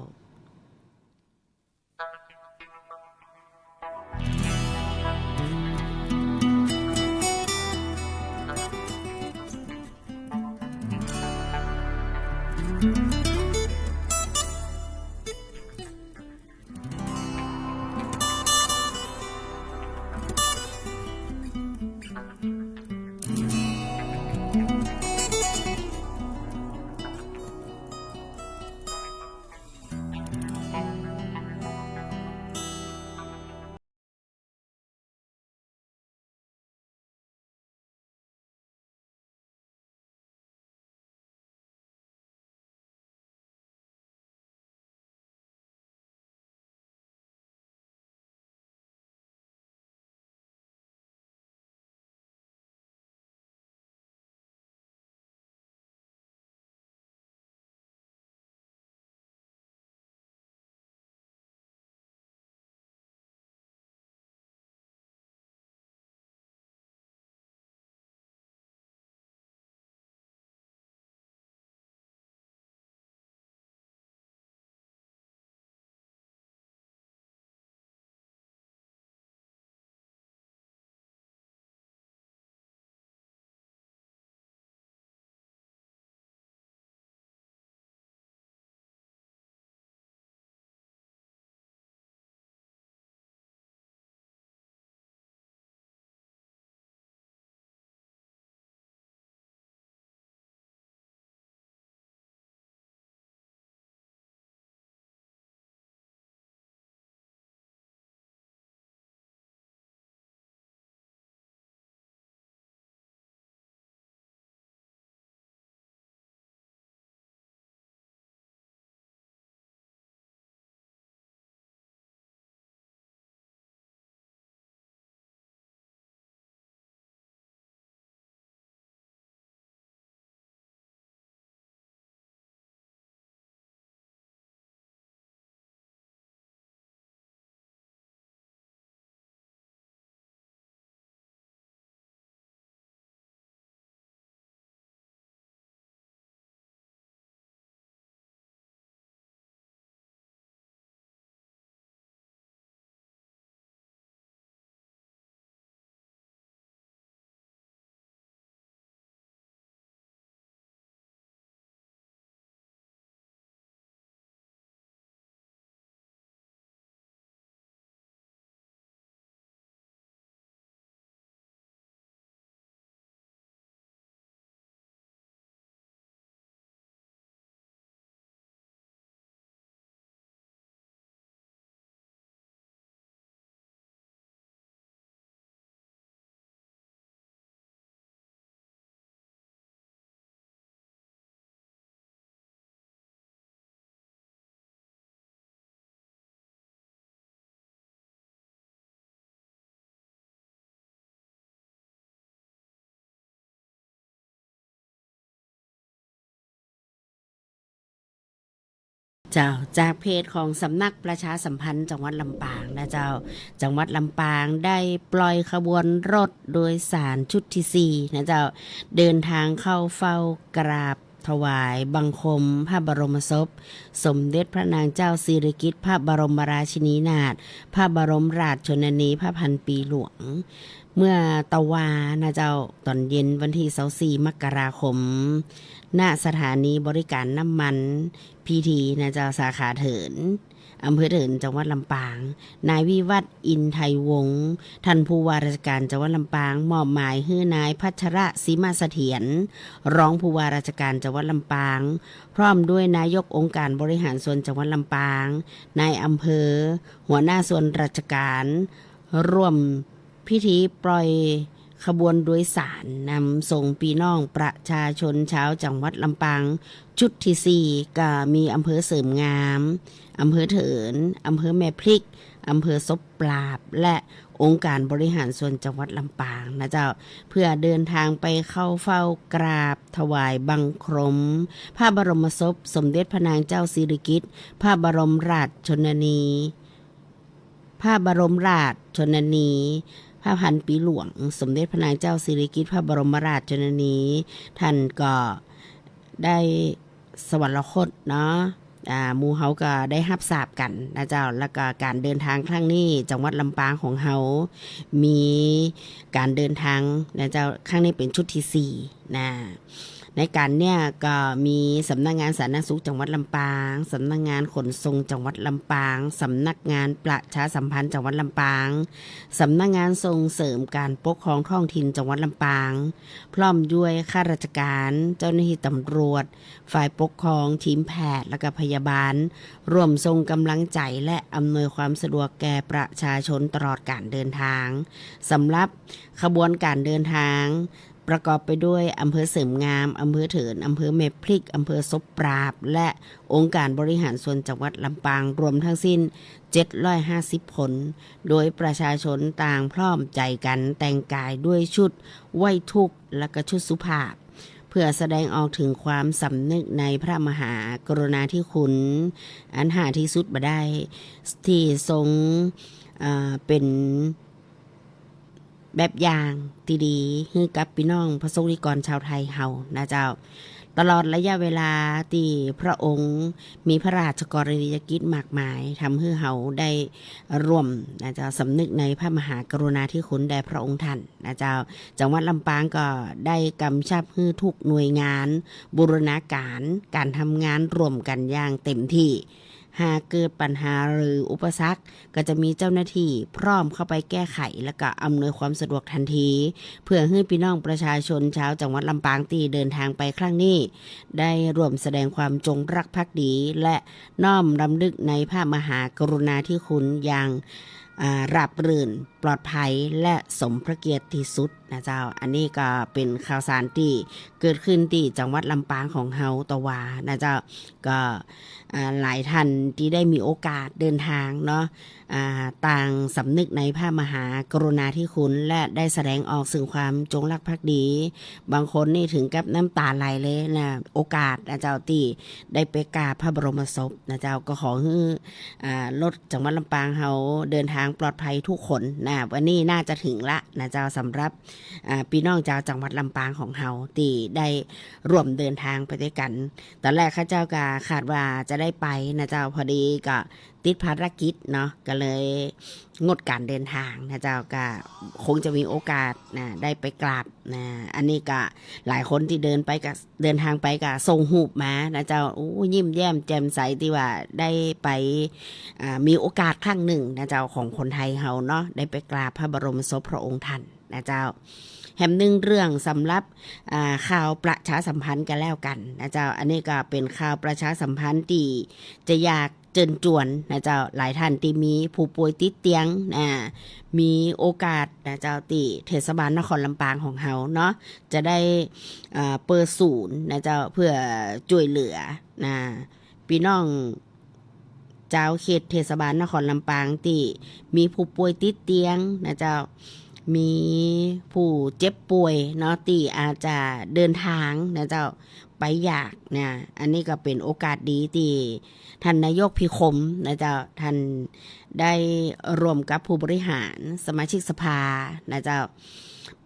เจ้า จากเพจของสำนักประชาสัมพันธ์จังหวัดลำปางนะเจ้า จังหวัดลำปางได้ปล่อยขบวนรถโดยสารชุดที่สี่นะเจ้า เดินทางเข้าเฝ้ากราบถวายบังคมพระบรมศพ สมเด็จพระนางเจ้าสิริกิติ์พระบรมราชินีนาถ พระบรมราชชนนีพันปีหลวง เมื่อตะวานะเจ้า ต๋อนเย็นวันตี้ซาวสี่มกราคม ณ สถานีบริการน้ำมันพีทีนะเจ้า สาขาเถิน อำเภอเถิน จังหวัดลำปาง นายวิวัฒน์ อินไทยวงศ์ ท่านผู้ว่าราชการจังหวัดลำปาง มอบหมายหื้อนายพัชระ ศรีมาเสถียร รองผู้ว่าราชการจังหวัดลำปาง พร้อมด้วยนายกองค์การบริหารส่วนจังหวัดลำปาง นายอำเภอ หัวหน้าส่วนราชการ ร่วมพิธีปล่อยขบวนโดยสารนำส่งปี้น้องประชาชนชาวจังหวัดลำปาง ชุดที่สี่ ก็มีอำเภอเสริมงาม อำเภอเถิน อำเภอแม่พริก อำเภอศพปราบ และองค์การบริหารส่วนจังหวัดลำปางนะเจ้า เพื่อเดินทางไปเข้าเฝ้ากราบถวายบังคม พระบรมศพ สมเด็จพระนางเจ้าสิริกิติ์พระบรมราชชนนี พระบรมราชชนนีพันปีหลวง สมเด็จพระนางเจ้าสิริกิติ์พระบรมราชชนนี ท่านก็ได้สวรรคตเนาะ อ่า หมู่เฮาก็ได้ฮับทราบกั๋นนะเจ้า แล้วก็ก๋านเดินทางครั้งนี้ จังหวัดลำปางของเฮา มีก๋านเดินทางนะเจ้า ครั้งนี้เป๋นชุดที่สี่นะ ในก๋านเนี่ยก็มีสำนักงานสาธารณสุขจังหวัดลำปาง สำนักงานขนส่งจังหวัดลำปาง สำนักงานประชาสัมพันธ์จังหวัดลำปาง สำนักงานส่งเสริมการปกครองท้องถิ่นจังหวัดลำปาง พร้อมด้วยข้าราชการ เจ้าหน้าที่ตำรวจ ฝ่ายปกครอง ทีมแพทย์ และก็พยาบาล ร่วมส่งก๋ำลังใจ๋และอำนวยความสะดวกแก่ประชาชนตลอดก๋านเดินทาง สำหรับขบวนก๋านเดินทาง ประกอบไปด้วยอำเภอเสริมงาม อำเภอเถิน อำเภอแม่พริก อำเภอศพปราบ และองค์การบริหารส่วนจังหวัดลำปาง รวมทั้งสิ้นเจ็ดร้อยห้าสิบคน โดยประชาชนต่างพร้อมใจ๋กั๋นแต่งก๋ายด้วยชุดไหว้ทุกข์ และก็ชุดสุภาพ เพื่อแสดงออกถึงความสำนึกในพระมหากรุณาธิคุณอันหาที่สุดบ่ได้ ตี้ทรง อ่า เป๋น แบบอย่างตี้ดีหื้อกับปี้น้องประสบนิกรชาวไทยเฮานะเจ้า ตลอดระยะเวลาตี้พระองค์มีพระราชกรณียกิจมากมาย ทำหื้อเฮาได้ร่วมนะเจ้า สำนึกในพระมหากรุณาธิคุณแด่พระองค์ท่านนะเจ้า จังหวัดลำปางก็ได้กำชับหื้อทุกหน่วยงานบูรณาการก๋านทำงานร่วมกั๋นอย่างเต็มตี้ หากเกิดปัญหาหรืออุปสรรค ก็จะมีเจ้าหน้าที่พร้อมเข้าไปแก้ไข และก็อำนวยความสะดวกทันที เพื่อหื้อปี้น้องประชาชนชาวจังหวัดลำปางตี้เดินทางไปครั้งนี้ ได้ร่วมแสดงความจงรักภักดี และน้อมรำลึกในพระมหากรุณาธิคุณอย่าง อ่า ราบรื่น ปลอดภัย และสมพระเกียรติตี้สุดนะเจ้า อันนี้ก็เป๋นข่าวสารตี้เกิดขึ้นตี้จังหวัดลำปางของเฮาตะวานะเจ้า ก็ อ่า หลายท่านตี้ได้มีโอกาสเดินทางเนาะ อ่า ต่างสำนึกในพระมหากรุณาธิคุณ และได้แสดงออกซึ่งความจงรักภักดี บางคนนี่ถึงกับน้ำตาไหลเลยนะ โอกาสนะเจ้าตี้ได้ไปกราบพระบรมศพนะเจ้า ก็ขอหื้อ อ่า รถจังหวัดลำปางเฮาเดินทางปลอดภัยทุกคนนะ วันนี้น่าจะถึงละนะเจ้า สำหรับ อ่า ปี้น้องจาวจังหวัดลำปางของเฮาตี้ได้ร่วมเดินทางไปตวยกั๋น ต๋อนแรกข้าเจ้าก็คาดว่าจะได้ไปนะเจ้า พอดีก็ติดภารกิจเนาะ ก็เลยงดก๋านเดินทางนะเจ้า ก็คงจะมีโอกาสนะ ได้ไปกราบนะ อันนี้ก็หลายคนตี้เดินไปก็ เดินทางไปก็ส่งฮูปมานะเจ้า โอ้ ยิ้มแย้มแจ่มใสตี้ว่าได้ไป อ่า มีโอกาสครั้งนึ่งนะเจ้า ของคนไทยเฮาเนาะ ได้ไปกราบพระบรมศพพระองค์ท่านนะเจ้า แหมนึ่งเรื่องสำหรับ อ่า ข่าวประชาสัมพันธ์ก็แล้วกั๋นนะเจ้า อันนี้ก็เป๋นข่าวประชาสัมพันธ์ตี้จะอยากเจิญจวนนะเจ้า หลายท่านตี้มีผู้ป่วยติดเตียงนะ มีโอกาสนะเจ้า ตี้เทศบาลนครลำปางของเฮาเนาะ จะได้ อ่า เปิดศูนย์นะเจ้า เพื่อจ้วยเหลือนะ ปี้น้องจาวเขตเทศบาลนครลำปางตี้มีผู้ป่วยติดเตียงนะเจ้า มีผู้เจ็บป่วยเนาะ ตี้อาจจะเดินตางนะเจ้า ไปยากนะ อันนี้ก็เป๋นโอกาสดีตี้ท่านนายกพิคมนะเจ้า ท่านได้ร่วมกับผู้บริหารสมาชิกสภานะเจ้า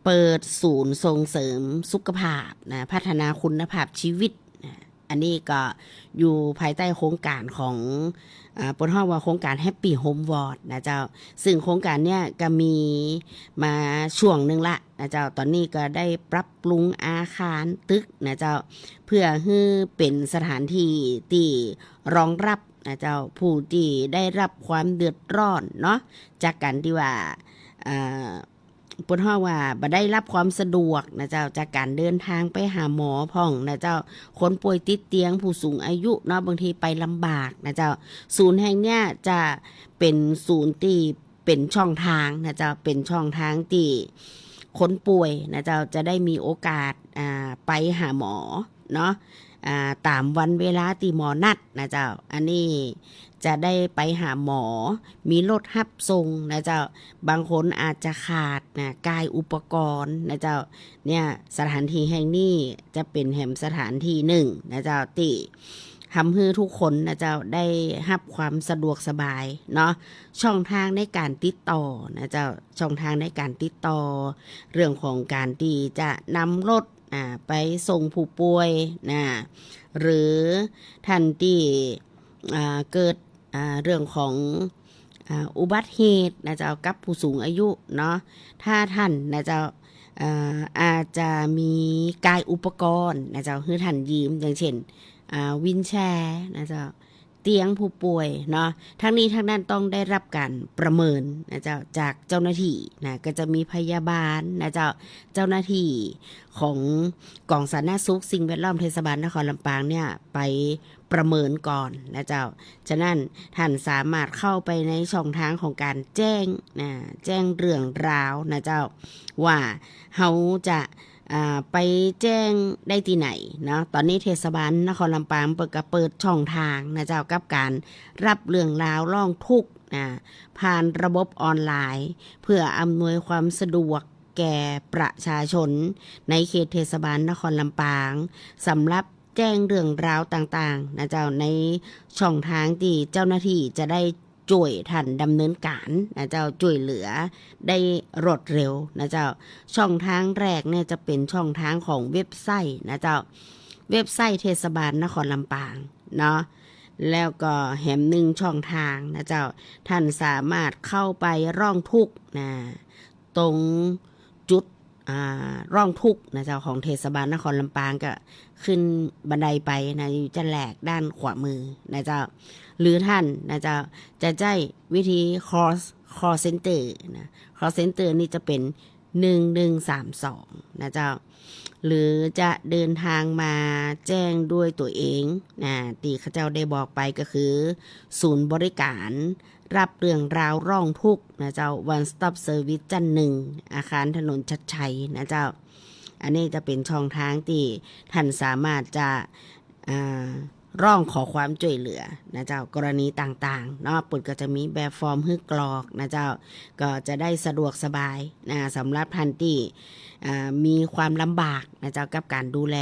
เปิดศูนย์ส่งเสริมสุขภาพนะ พัฒนาคุณภาพชีวิตนะ อันนี้ก็อยู่ภายใต้โครงการของ อ่า เปิ้นฮ้องว่าโครงการ Happy Home Ward นะเจ้า ซึ่งโครงการเนี้ยก็มีมาช่วงหนึ่งละนะเจ้า ต๋อนนี้ก็ได้ปรับปรุงอาคารตึกนะเจ้า เพื่อหื้อเป๋นสถานตี้ตี้รองรับนะเจ้า ผู้ตี้ได้ฮับความเดือดร้อนเนาะ จากก๋านตี้ว่า อ่า เปิ้นฮ้องว่าบ่ได้ฮับความสะดวกนะเจ้า จากก๋านเดินตางไปหาหมอพ่องนะเจ้า คนป่วยติดเตียง ผู้สูงอายุเนาะ บางทีไปลำบากนะเจ้า ศูนย์แห่งเนี้ยจะเป๋นศูนย์ตี้เป๋นช่องตางนะเจ้า เป๋นช่องตางตี้คนป่วยนะเจ้า จะได้มีโอกาส อ่า ไปหาหมอเนาะ อ่า ต๋ามวันเวลาตี้หมอนัดนะเจ้า อันนี้จะได้ไปหาหมอ มีรถฮับส่งนะเจ้า บางคนอาจจะขาดนะ กายอุปกรณ์นะเจ้า เนี่ย สถานตี้แห่งนี้จะเป๋นแหมสถานตี้หนึ่งนะเจ้า ตี้ทำหื้อทุกคนนะเจ้า ได้ฮับความสะดวกสบายเนาะ ช่องตางในก๋านติดต่อนะเจ้า ช่องตางในก๋านติดต่อ เรื่องของก๋านตี้จะนำรถ อ่า ไปส่งผู้ป่วยนะ หรือท่านตี้ อ่า เกิด อ่า เรื่องของ อ่า อุบัติเหตุนะเจ้า กับผู้สูงอายุเนาะ ถ้าท่านนะเจ้า อ่า อาจจะมีกายอุปกรณ์นะเจ้า หื้อท่านยืม อย่างเช่น อ่า วีลแชร์นะเจ้า เตียงผู้ป่วยเนาะ ทั้งนี้ทั้งนั้นต้องได้ฮับก๋านประเมินนะเจ้า จากเจ้าหน้าตี้นะ ก็จะมีพยาบาลนะเจ้า เจ้าหน้าตี้ของกองสาธารณสุขสิ่งแวดล้อมเทศบาลนครลำปางเนี่ยไปประเมินก่อนนะเจ้า ฉะนั้นท่านสามารถเข้าไปในช่องตางของก๋านแจ้งนะ แจ้งเรื่องราวนะเจ้า ว่าเฮาจะ อ่า ไปแจ้งได้ตี้ไหนเนาะ ต๋อนนี้เทศบาลนครลำปางเปิ้นก็เปิดช่องตางนะเจ้า กับก๋านฮับเรื่องราวร้องทุกข์นะ ผ่านระบบออนไลน์ เพื่ออำนวยความสะดวกแก่ประชาชนในเขตเทศบาลนครลำปาง สำหรับแจ้งเรื่องราวต่างๆ นะเจ้า ในช่องตางตี้เจ้าหน้าตี้จะได้ จ้วยท่านดำเนินก๋านนะเจ้า จ้วยเหลือได้รวดเร็วนะเจ้า ช่องตางแรกเนี่ยจะเป๋นช่องตางของเว็บไซต์นะเจ้า เว็บไซต์เทศบาลนครลำปางเนาะ แล้วก็แหมนึ่งช่องตางนะเจ้า ท่านสามารถเข้าไปร้องทุกข์นะ ตรงจุด อ่า ร้องทุกข์นะเจ้า ของเทศบาลนครลำปาง ก็ขึ้นบันไดไปนะ อยู่จะแหลกด้านขวามือนะเจ้า หรือท่านนะเจ้า จะใจ๊วิธี call call center นะ call center นี่จะเป๋น หนึ่งหนึ่งสามสอง นะเจ้า หรือจะเดินตางมาแจ้งด้วยตั๋วเองนะ ตี้ข้าเจ้าได้บอกไปก็คือ ศูนย์บริการฮับเรื่องราวร้องทุกข์นะเจ้า One Stop Service ชั้นหนึ่ง อาคารถนนชัดชัยนะเจ้า อันนี้จะเป๋นช่องตางตี้ท่านสามารถจะ อ่า ร้องขอความจ้วยเหลือนะเจ้า กรณีต่างๆ เนาะ เปิ้นก็จะมีแบบฟอร์มหื้อกรอกนะเจ้า ก็จะได้สะดวกสบายนะ สำหรับท่านตี้ อ่า มีความลำบากนะเจ้า กับก๋านดูแล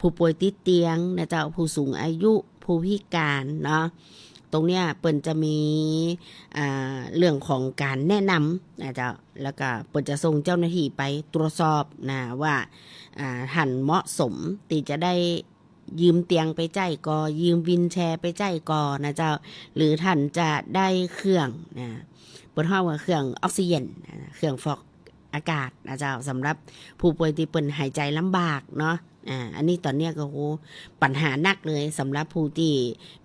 ผู้ป่วยติดเตียงนะเจ้า ผู้สูงอายุ ผู้พิการเนาะ ตรงเนี้ยเปิ้นจะมี อ่า เรื่องของก๋านแนะนำนะเจ้า แล้วก็เปิ้นจะส่งเจ้าหน้าตี้ไปตรวจสอบนะ ว่า อ่า ท่านเหมาะสมตี้จะได้ยืมเตียงไปใจ๊ก่อ ยืมวีลแชร์ไปใจ๊ก่อนะเจ้า หรือท่านจะได้เครื่องนะ เปิ้นฮ้องว่าเครื่องออกซิเจนนะ เครื่องฟอกอากาศนะเจ้า สำหรับผู้ป่วยตี้เปิ้นหายใจลำบากเนาะ อ่า อันนี้ต๋อนเนี้ยก็ โห ปัญหานักเลย สำหรับผู้ตี้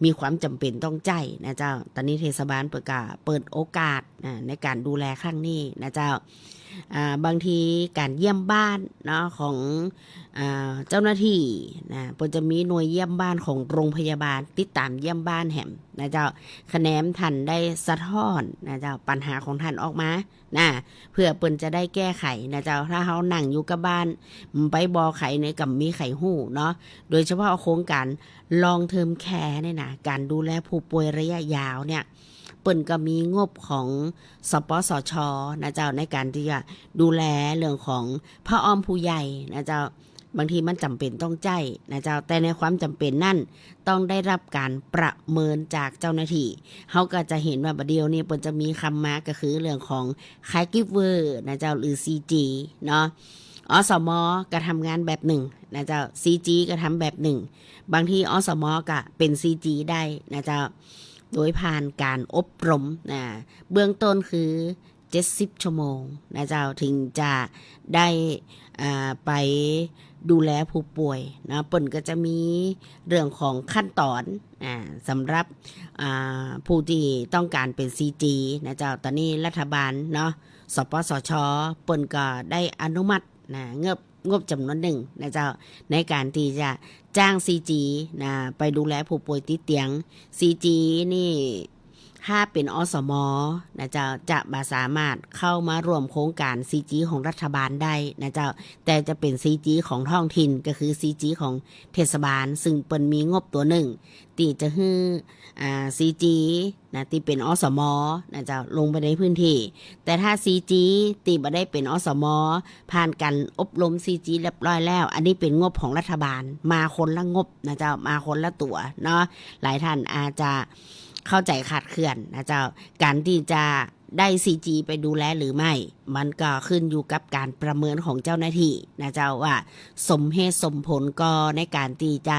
มีความจ๋ำเป๋นต้องใจ๊นะเจ้า ต๋อนนี้เทศบาลเปิ้นก็เปิดโอกาสนะ ในก๋านดูแลครั้งนี้นะเจ้า อ่า บางทีก๋านเยี่ยมบ้านเนาะ ของ อ่า เจ้าหน้าตี้นะ เปิ้นจะมีหน่วยเยี่ยมบ้านของโรงพยาบาล ติดต๋ามเยี่ยมบ้านแหมนะเจ้า คะแนนท่านได้สะท้อนนะเจ้า ปัญหาของท่านออกมา นะ เพื่อเปิ้นจะได้แก้ไขนะเจ้า ถ้าเฮานั่งอยู่กับบ้าน ไปบอกใผเนี่ยก็บ่มีใผฮู้เนาะ โดยเฉพาะโครงก๋าน long term care เนี่ยนะ ก๋านดูแลผู้ป่วยระยะยาวเนี่ย เปิ้นก็มีงบของ สปสช นะเจ้า ในก๋านตี้จะดูแลเรื่องของผ้าอ้อมผู้ใหญ่นะเจ้า บางทีมันจ๋ำเป๋นต้องใจ๊นะเจ้า แต่ในความจ๋ำเป๋นนั้นต้องได้ฮับก๋านประเมินจากเจ้าหน้าตี้ เฮาก็จะหันว่าบ่าเดี่ยวนี้เปิ้นจะมีกำมาก็คือเรื่องของ caregiver นะเจ้า หรือ ซีจี เนาะ อสม ก็ทำงานแบบนึ่งนะเจ้า ซีจี ก็ทำแบบนึ่ง บางที อสม ก็เป๋น ซีจี ได้นะเจ้า โดยผ่านก๋านอบรมนะ เบื้องต้นคือ เจ็ดสิบชั่วโมงนะเจ้า ถึงจะได้ อ่า ไปดูแลผู้ป่วยนะ เปิ้นก็จะมีเรื่องของขั้นต๋อน อ่า สำหรับ อ่า ผู้ตี้ต้องก๋านเป๋น ซีจี นะเจ้า ต๋อนนี้รัฐบาลเนาะ สปสช เปิ้นก็ได้อนุมัตินะ งบ งบจ๋ำนวนนึ่งนะเจ้า ในก๋านตี้จะจ้าง ซีจี นะ ไปดูแลผู้ป่วยติดเตียง ซีจี นี่ ถ้าเป๋น อสม นะเจ้า จะบ่สามารถเข้ามาร่วมโครงก๋าน ซีจี ของรัฐบาลได้นะเจ้า แต่จะเป๋น ซีจี ของท้องถิ่น ก็คือ ซีจี ของเทศบาล ซึ่งเปิ้นมีงบตั๋วนึ่ง ตี้จะหื้อ อ่า ซีจี นะ ตี้เป๋น อสม นะเจ้า ลงไปในพื้นที่ แต่ถ้า ซีจี ตี้บ่ได้เป๋น อสม ผ่านก๋านอบรม ซีจี เรียบร้อยแล้ว อันนี้เป๋นงบของรัฐบาล มาคนละงบนะเจ้า มาคนละตั๋วเนาะ หลายท่านอาจจะเข้าใจ๋คลาดเคลื่อนนะเจ้า ก๋านตี้จะได้ ซีจี ไปดูแลหรือไม่ มันก็ขึ้นอยู่กับก๋านประเมินของเจ้าหน้าตี้นะเจ้า ว่าสมเหตุสมผลก่อในก๋านตี้จะ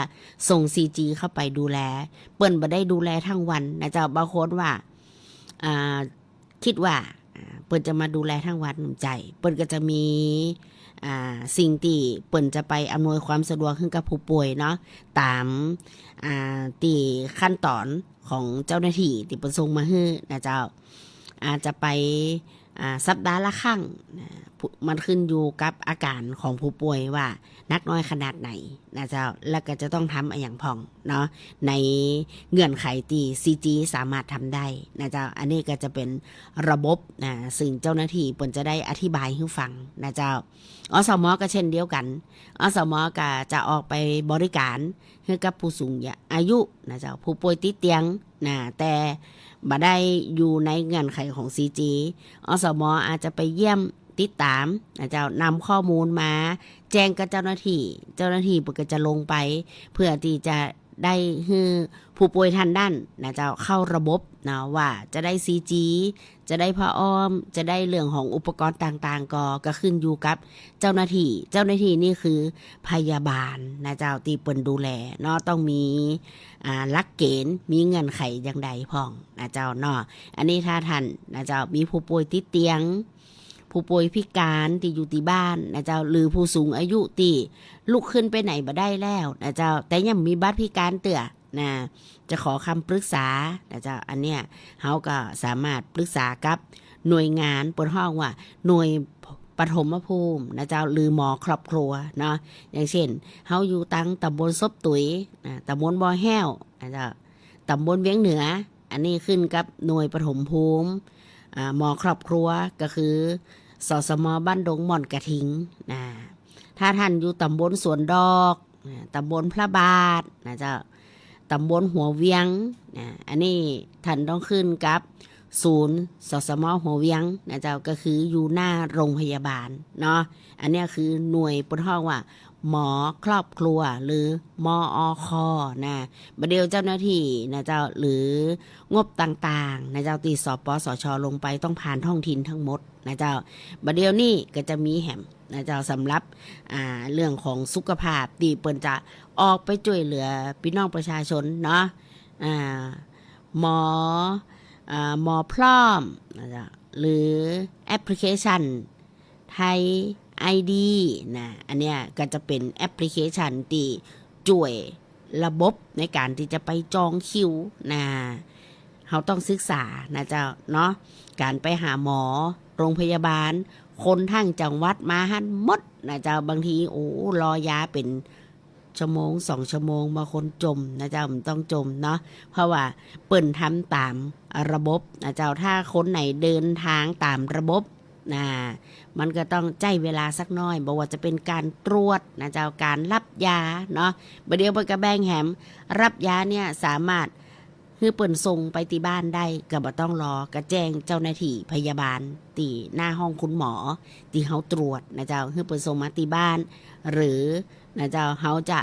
ส่ง ซีจี เข้าไปดูแล เปิ้นบ่ได้ดูแลทั้งวันนะเจ้า บางคนว่า อ่า กึ๊ดว่า อ่า เปิ้นจะมาดูแลทั้งวัน บ่ใจ้ เปิ้นก็จะมี อ่า สิ่งตี้เปิ้นจะไปอำนวยความสะดวกหื้อกับผู้ป่วยเนาะ ต๋าม อ่า ตี้ขั้นต๋อนของเจ้าหน้าตี้ตี้เปิ้นส่งมาหื้อนะเจ้า อาจจะไป อ่า สัปดาห์ละครั้งนะ ผู้ มันขึ้นอยู่กับอาก๋านของผู้ป่วยว่าหนักน้อยขนาดไหนนะเจ้า แล้วก็จะต้องทำอะหยังพ่องเนาะ ในเงื่อนไขตี้ ซีจี สามารถทำได้นะเจ้า อันนี้ก็จะเป๋นระบบนะ ซึ่งเจ้าหน้าตี้เปิ้นจะได้อธิบายหื้อฟังนะเจ้า อสม ก็เช่นเดียวกั๋น อสม ก็จะออกไปบริก๋านหื้อกับผู้สูงอายุนะเจ้า ผู้ป่วยติดเตียงนะ แต่บ่ได้อยู่ในเงื่อนไขของ ซีจี อสม อาจจะไปเยี่ยมติดต๋ามนะเจ้า นำข้อมูลมาแจ้งกับเจ้าหน้าตี้ เจ้าหน้าตี้เปิ้นก็จะลงไป เพื่อตี้จะได้หื้อผู้ป่วยท่านนั้นนะเจ้า เข้าระบบเนาะ ว่าจะได้ ซีจี จะได้ผ้าอ้อม จะได้เรื่องของอุปกรณ์ต่างๆ ก็ ก็ขึ้นอยู่กับเจ้าหน้าตี้ เจ้าหน้าตี้นี่คือพยาบาลนะเจ้า ตี้เปิ้นดูแลเนาะ ต้องมี อ่า หลักเกณฑ์ มีเงื่อนไขอย่างใดพ่องนะเจ้าเนาะ อันนี้ถ้าท่านนะเจ้า มีผู้ป่วยติดเตียง ผู้ป่วยพิการตี้อยู่ตี้บ้านนะเจ้า หรือผู้สูงอายุตี้ลุกขึ้นไปไหนบ่ได้แล้วนะเจ้า แต่ยังมีบัตรพิการเตื้อนะ จะขอคำปรึกษานะเจ้า อันเนี้ยเฮาก็สามารถปรึกษากับหน่วยงาน เปิ้นฮ้องว่าหน่วยปฐมภูมินะเจ้า หรือหมอครอบครัวเนาะ อย่างเช่น เฮาอยู่ตังตำบลศพตุ๋ยนะ ตำบลบ่อแห้วนะเจ้า ตำบลเวียงเหนือ อันนี้ขึ้นกับหน่วยปฐมภูมิ อ่า หมอครอบครัวก็คือ สสม บ้านดงม่อนกระทิงนะ ถ้าท่านอยู่ตำบลสวนดอกนะ ตำบลพระบาทนะเจ้า ตำบลหัวเวียงนะ อันนี้ท่านต้องขึ้นกับศูนย์ สสม หัวเวียงนะเจ้า ก็คืออยู่หน้าโรงพยาบาลเนาะ อันเนี้ยคือหน่วยเปิ้นฮ้องว่า หมอครอบครัว หรือ มอค นะ บ่าเดี่ยวเจ้าหน้าตี้นะเจ้า หรืองบต่างๆ นะเจ้า ตี้ สปสช ลงไปต้องผ่านท้องถิ่นทั้งหมดนะเจ้า บ่าเดี่ยวนี้ก็จะมีแหมนะเจ้า สำหรับ อ่า เรื่องของสุขภาพ ตี้เปิ้นจะออกไปจ้วยเหลือปี้น้องประชาชนเนาะ อ่า หมอ อ่า หมอพร้อมนะเจ้า หรือแอปพลิเคชัน ไทยไอดีนะ อันเนี้ยก็จะเป๋นแอปพลิเคชันตี้จ้วยระบบในก๋านตี้จะไปจองคิวนะ เฮาต้องศึกษานะเจ้าเนาะ ก๋านไปหาหมอ โรงพยาบาล คนทั้งจังหวัดมาหั้นหมดนะเจ้า บางที โอ้ รอยาเป๋น ชั่วโมงสองชั่วโมง บางคนจ่มนะเจ้า บ่ต้องจ่มเนาะ เพราะว่าเปิ้นทำต๋ามระบบนะเจ้า ถ้าคนไหนเดินทางต๋ามระบบนะ มันก็ต้องใจ๊เวลาสักน้อย บ่ว่าจะเป๋นก๋านตรวจนะเจ้า ก๋านฮับยาเนาะ บ่าเดี่ยวเปิ้นก็แบ่งแหม ฮับยาเนี่ยสามารถ หื้อเปิ้นส่งไปตี้บ้านได้ ก็บ่ต้องรอ ก็แจ้งเจ้าหน้าตี้พยาบาลตี้หน้าห้องคุณหมอตี้เฮาตรวจนะเจ้า หื้อเปิ้นส่งมาตี้บ้าน หรือนะเจ้า เฮาจะ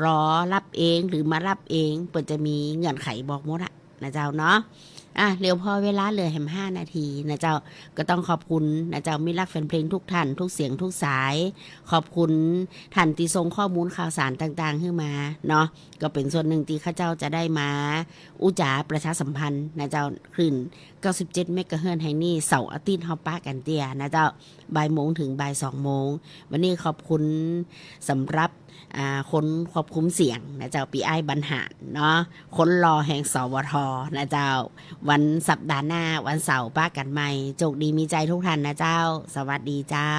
รอฮับเองหรือมาฮับเอง เปิ้นจะมีเงื่อนไขบอกหมดอะนะเจ้าเนาะ อ่ะ เหลือผ่อเวลาเหลือแหมห้านาทีนะเจ้า ก็ต้องขอบคุณนะเจ้า มิตรฮักแฟนเพลงทุกท่าน ทุกเสียงทุกสาย ขอบคุณท่านตี้ส่งข้อมูลข่าวสารต่างๆ หื้อมาเนาะ ก็เป๋นส่วนนึ่งตี้ข้าเจ้าจะได้มาอู้จ๋าประชาสัมพันธ์นะเจ้า คลื่นเก้าสิบเจ็ดเมกะเฮิรตซ์แห่งนี้ เสาร์อาทิตย์เฮาปะกั๋นเตื้อนะเจ้า บ่ายโมงเถิงบ่ายสองโมง วันนี้ขอบคุณสำหรับ อ่า คนควบคุมเสียงนะเจ้า ปี้อ้ายบรรหารเนาะ คนหล่อแห่ง สวท นะเจ้า วันสัปดาห์หน้าวันเสาร์ปะกั๋นใหม่ โจคดีมีชัยทุกท่านนะเจ้า สวัสดีเจ้า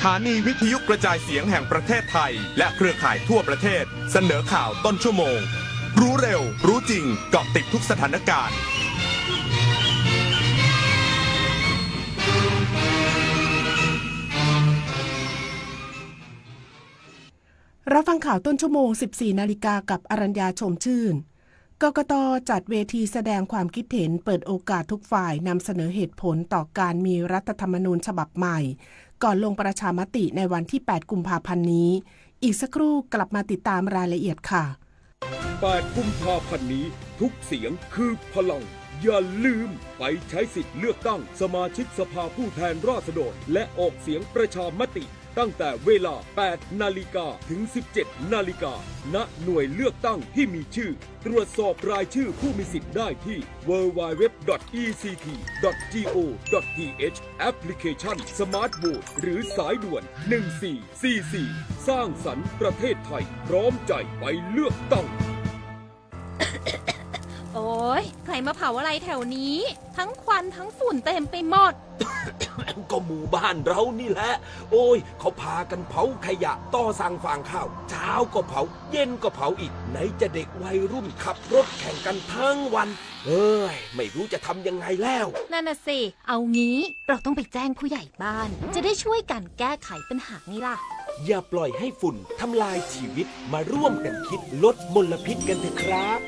สถานีวิทยุกระจายเสียงแห่งประเทศไทย และเครือข่ายทั่วประเทศ เสนอข่าวต้นชั่วโมง รู้เร็ว รู้จริง เกาะติดทุกสถานการณ์ รับฟังข่าวต้นชั่วโมง สิบสี่นาฬิกา กับอรัญญา ชมชื่น กกต.จัดเวทีแสดงความคิดเห็น เปิดโอกาสทุกฝ่ายนำเสนอเหตุผลต่อการมีรัฐธรรมนูญฉบับใหม่ ก่อนลงประชามติในวันที่ แปดกุมภาพันธ์นี้ อีกสักครู่กลับมาติดตามรายละเอียดค่ะ แปดกุมภาพันธ์นี้ ทุกเสียงคือพลัง อย่าลืมไปใช้สิทธิ์เลือกตั้งสมาชิกสภาผู้แทนราษฎร และออกเสียงประชามติ ตั้งแต่เวลา แปดนาฬิกา ถึง สิบเจ็ดนาฬิกา ณ หน่วยเลือกตั้งที่มีชื่อ ตรวจสอบรายชื่อผู้มีสิทธิ์ได้ที่ ดับเบิลยู ดับเบิลยู ดับเบิลยู ดอท อี ซี ที ดอท จี โอ ดอท ที เอช แอปพลิเคชัน สมาร์ทโหวต หรือสายด่วน หนึ่งสี่สี่สี่ สร้างสรรค์ประเทศไทย พร้อมใจไปเลือกตั้ง โอ๊ย ใครมาเผาอะไรแถวนี้ ทั้งควันทั้งฝุ่นเต็มไปหมด ก็หมู่บ้านเรานี่แหละ โอ๊ย เขาพากันเผาขยะต่อสั่งฟางข้าว เช้าก็เผา เย็นก็เผาอีก ไหนจะเด็กวัยรุ่นขับรถแข่งกันทั้งวัน เอ้ย ไม่รู้จะทำยังไงแล้ว นั่นน่ะสิ เอางี้ เราต้องไปแจ้งผู้ใหญ่บ้าน จะได้ช่วยกันแก้ไขปัญหาไงล่ะ อย่าปล่อยให้ฝุ่นทำลายชีวิต มาร่วมกันคิดลดมลพิษกันเถอะครับ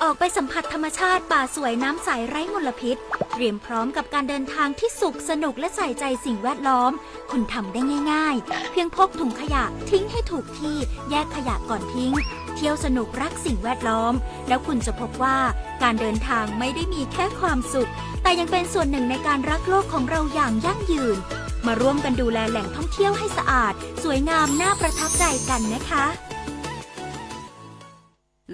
ออกไปสัมผัสธรรมชาติป่าสวยน้ำใสไร้มลพิษ เตรียมพร้อมกับการเดินทางที่สุขสนุกและใส่ใจสิ่งแวดล้อม คุณทำได้ง่ายๆ เพียงพกถุงขยะทิ้งให้ถูกที่ แยกขยะก่อนทิ้ง เที่ยวสนุกรักสิ่งแวดล้อม แล้วคุณจะพบว่าการเดินทางไม่ได้มีแค่ความสุข แต่ยังเป็นส่วนหนึ่งในการรักโลกของเราอย่างยั่งยืน มาร่วมกันดูแลแหล่งท่องเที่ยวให้สะอาด สวยงามน่าประทับใจกันนะคะ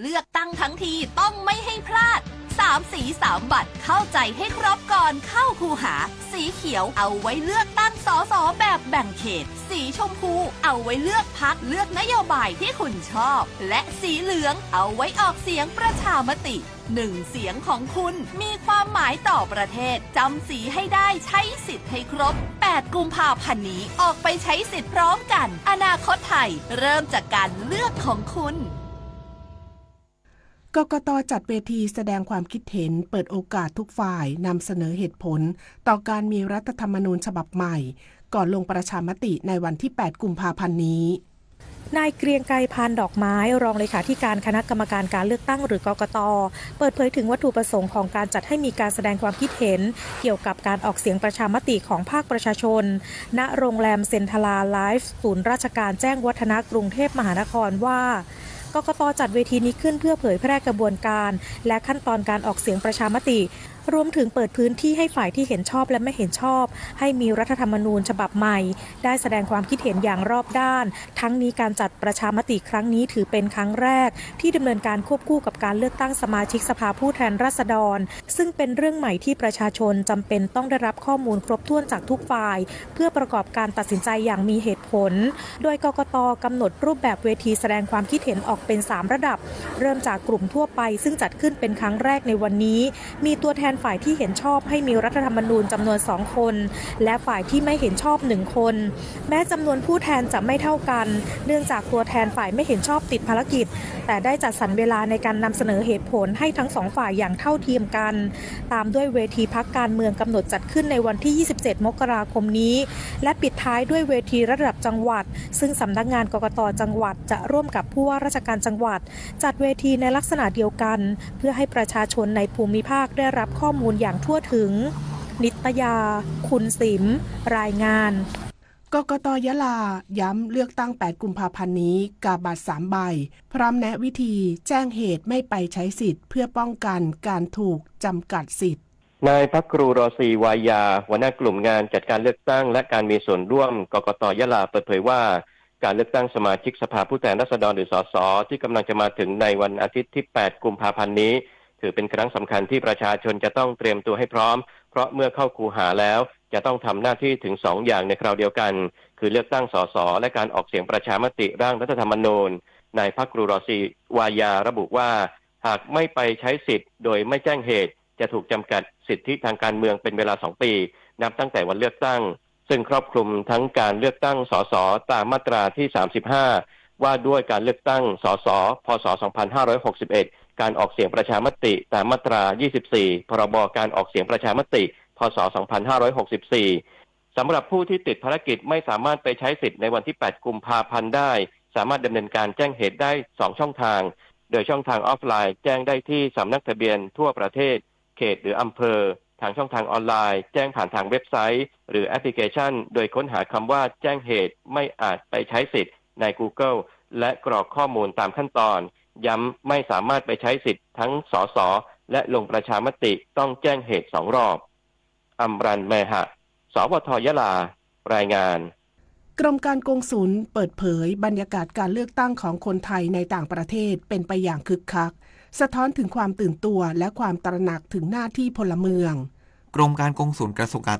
เลือกตั้งทั้งทีต้องไม่ให้พลาด สามสีสามบัตร เข้าใจให้ครบก่อนเข้าคูหา สีเขียวเอาไว้เลือกตั้ง สส แบบแบ่งเขต สีชมพูเอาไว้เลือกพรรค เลือกนโยบายที่คุณชอบ และสีเหลืองเอาไว้ออกเสียงประชามติ หนึ่งเสียงของคุณมีความหมายต่อประเทศ จำสีให้ได้ ใช้สิทธิ์ให้ครบ แปดกุมภาพันธ์นี้ ออกไปใช้สิทธิ์พร้อมกัน อนาคตไทยเริ่มจากการเลือกของคุณ กกต.จัดเวทีแสดงความคิดเห็น เปิดโอกาสทุกฝ่ายนำเสนอเหตุผล ต่อการมีรัฐธรรมนูญฉบับใหม่ ก่อนลงประชามติในวันที่ แปดกุมภาพันธ์นี้ นายเกรียงไกร พานดอกไม้ รองเลขาธิการคณะกรรมการการเลือกตั้ง หรือ กกต.เปิดเผยถึงวัตถุประสงค์ของการจัดให้มีการแสดงความคิดเห็น เกี่ยวกับการออกเสียงประชามติของภาคประชาชน ณ โรงแรมเซนทราไลฟ์ ศูนย์ราชการแจ้งวัฒนะ กรุงเทพมหานครว่า กกต.จัดเวทีนี้ขึ้นเพื่อเผยแพร่กระบวนการ และขั้นตอนการออกเสียงประชามติ รวมถึงเปิดพื้นที่ให้ฝ่ายที่เห็นชอบและไม่เห็นชอบ ให้มีรัฐธรรมนูญฉบับใหม่ ได้แสดงความคิดเห็นอย่างรอบด้าน ทั้งนี้การจัดประชามติครั้งนี้ถือเป็นครั้งแรก ที่ดำเนินการควบคู่กับการเลือกตั้งสมาชิกสภาผู้แทนราษฎร ซึ่งเป็นเรื่องใหม่ที่ประชาชนจำเป็นต้องได้รับข้อมูลครบถ้วนจากทุกฝ่าย เพื่อประกอบการตัดสินใจอย่างมีเหตุผล โดย กกต.กำหนดรูปแบบเวทีแสดงความคิดเห็นออกเป็น สาม ระดับ เริ่มจากกลุ่มทั่วไป ซึ่งจัดขึ้นเป็นครั้งแรกในวันนี้ มีตัวแทนฝ่ายที่เห็นชอบให้มีรัฐธรรมนูญจำนวน สอง คน และฝ่ายที่ไม่เห็นชอบ หนึ่ง คน แม้จำนวนผู้แทนจะไม่เท่ากัน เนื่องจากตัวแทนฝ่ายไม่เห็นชอบติดภารกิจ แต่ได้จัดสรรเวลาในการนำเสนอเหตุผลให้ทั้งสองฝ่ายอย่างเท่าเทียมกัน ตามด้วยเวทีพรรคการเมืองกำหนดจัดขึ้นในวันที่ ยี่สิบเจ็ด มกราคมนี้ และปิดท้ายด้วยเวทีระดับจังหวัด ซึ่งสำนักงาน กกต.จังหวัดจะร่วมกับผู้ว่าราชการจังหวัด จัดเวทีในลักษณะเดียวกัน เพื่อให้ประชาชนในภูมิภาคได้รับข้อมูลอย่างทั่วถึง นิตยา คุณสิม รายงาน กกต.ยะลาย้ำเลือกตั้ง แปด กุมภาพันธ์นี้ กาบัตร สาม ใบ พร้อมแนะวิธีแจ้งเหตุไม่ไปใช้สิทธิ์ เพื่อป้องกันการถูกจำกัดสิทธิ์ นายพักครู รอซี วายา หัวหน้ากลุ่มงานจัดการเลือกตั้งและการมีส่วนร่วม กกต.ยะลา เปิดเผยว่า การเลือกตั้งสมาชิกสภาผู้แทนราษฎร หรือ สส ที่กำลังจะมาถึงในวันอาทิตย์ที่ แปด กุมภาพันธ์นี้ ถือเป็นครั้งสำคัญที่ประชาชนจะต้องเตรียมตัวให้พร้อม เพราะเมื่อเข้าคูหาแล้ว จะต้องทำหน้าที่ถึงสองอย่างในคราวเดียวกัน คือเลือกตั้ง สส และการออกเสียงประชามติร่างรัฐธรรมนูญ นายพักครู รอซี วายา ระบุว่า หากไม่ไปใช้สิทธิ์โดยไม่แจ้งเหตุ จะถูกจำกัดสิทธิทางการเมืองเป็นเวลาสองปี นับตั้งแต่วันเลือกตั้ง ซึ่งครอบคลุมทั้งการเลือกตั้ง สส ตามมาตราที่ สามสิบห้า ว่าด้วยการเลือกตั้ง สส พ.ศ. สองพันห้าร้อยหกสิบเอ็ด การออกเสียงประชามติตามมาตรา ยี่สิบสี่ พ.ร.บ. การออกเสียงประชามติ พ.ศ. สองพันห้าร้อยหกสิบสี่ สำหรับผู้ที่ติดภารกิจไม่สามารถไปใช้สิทธิ์ในวันที่ แปด กุมภาพันธ์ได้ สามารถดำเนินการแจ้งเหตุได้ สอง ช่องทาง โดยช่องทางออฟไลน์แจ้งได้ที่สำนักทะเบียนทั่วประเทศ เขตหรืออำเภอ ทางช่องทางออนไลน์แจ้งผ่านทางเว็บไซต์หรือแอปพลิเคชัน โดยค้นหาคำว่าแจ้งเหตุไม่อาจไปใช้สิทธิ์ใน Google และกรอกข้อมูลตามขั้นตอน ย้ำไม่สามารถไปใช้สิทธิ์ทั้ง สส และลงประชามติต้องแจ้งเหตุสองรอบ อัมรัน แมหะ สวท ยะลา รายงาน กรมการกงสุลเปิดเผยบรรยากาศการเลือกตั้งของคนไทยในต่างประเทศเป็นไปอย่างคึกคัก สะท้อนถึงความตื่นตัวและความตระหนักถึงหน้าที่พลเมือง กรมการกงสุลกระทรวงการ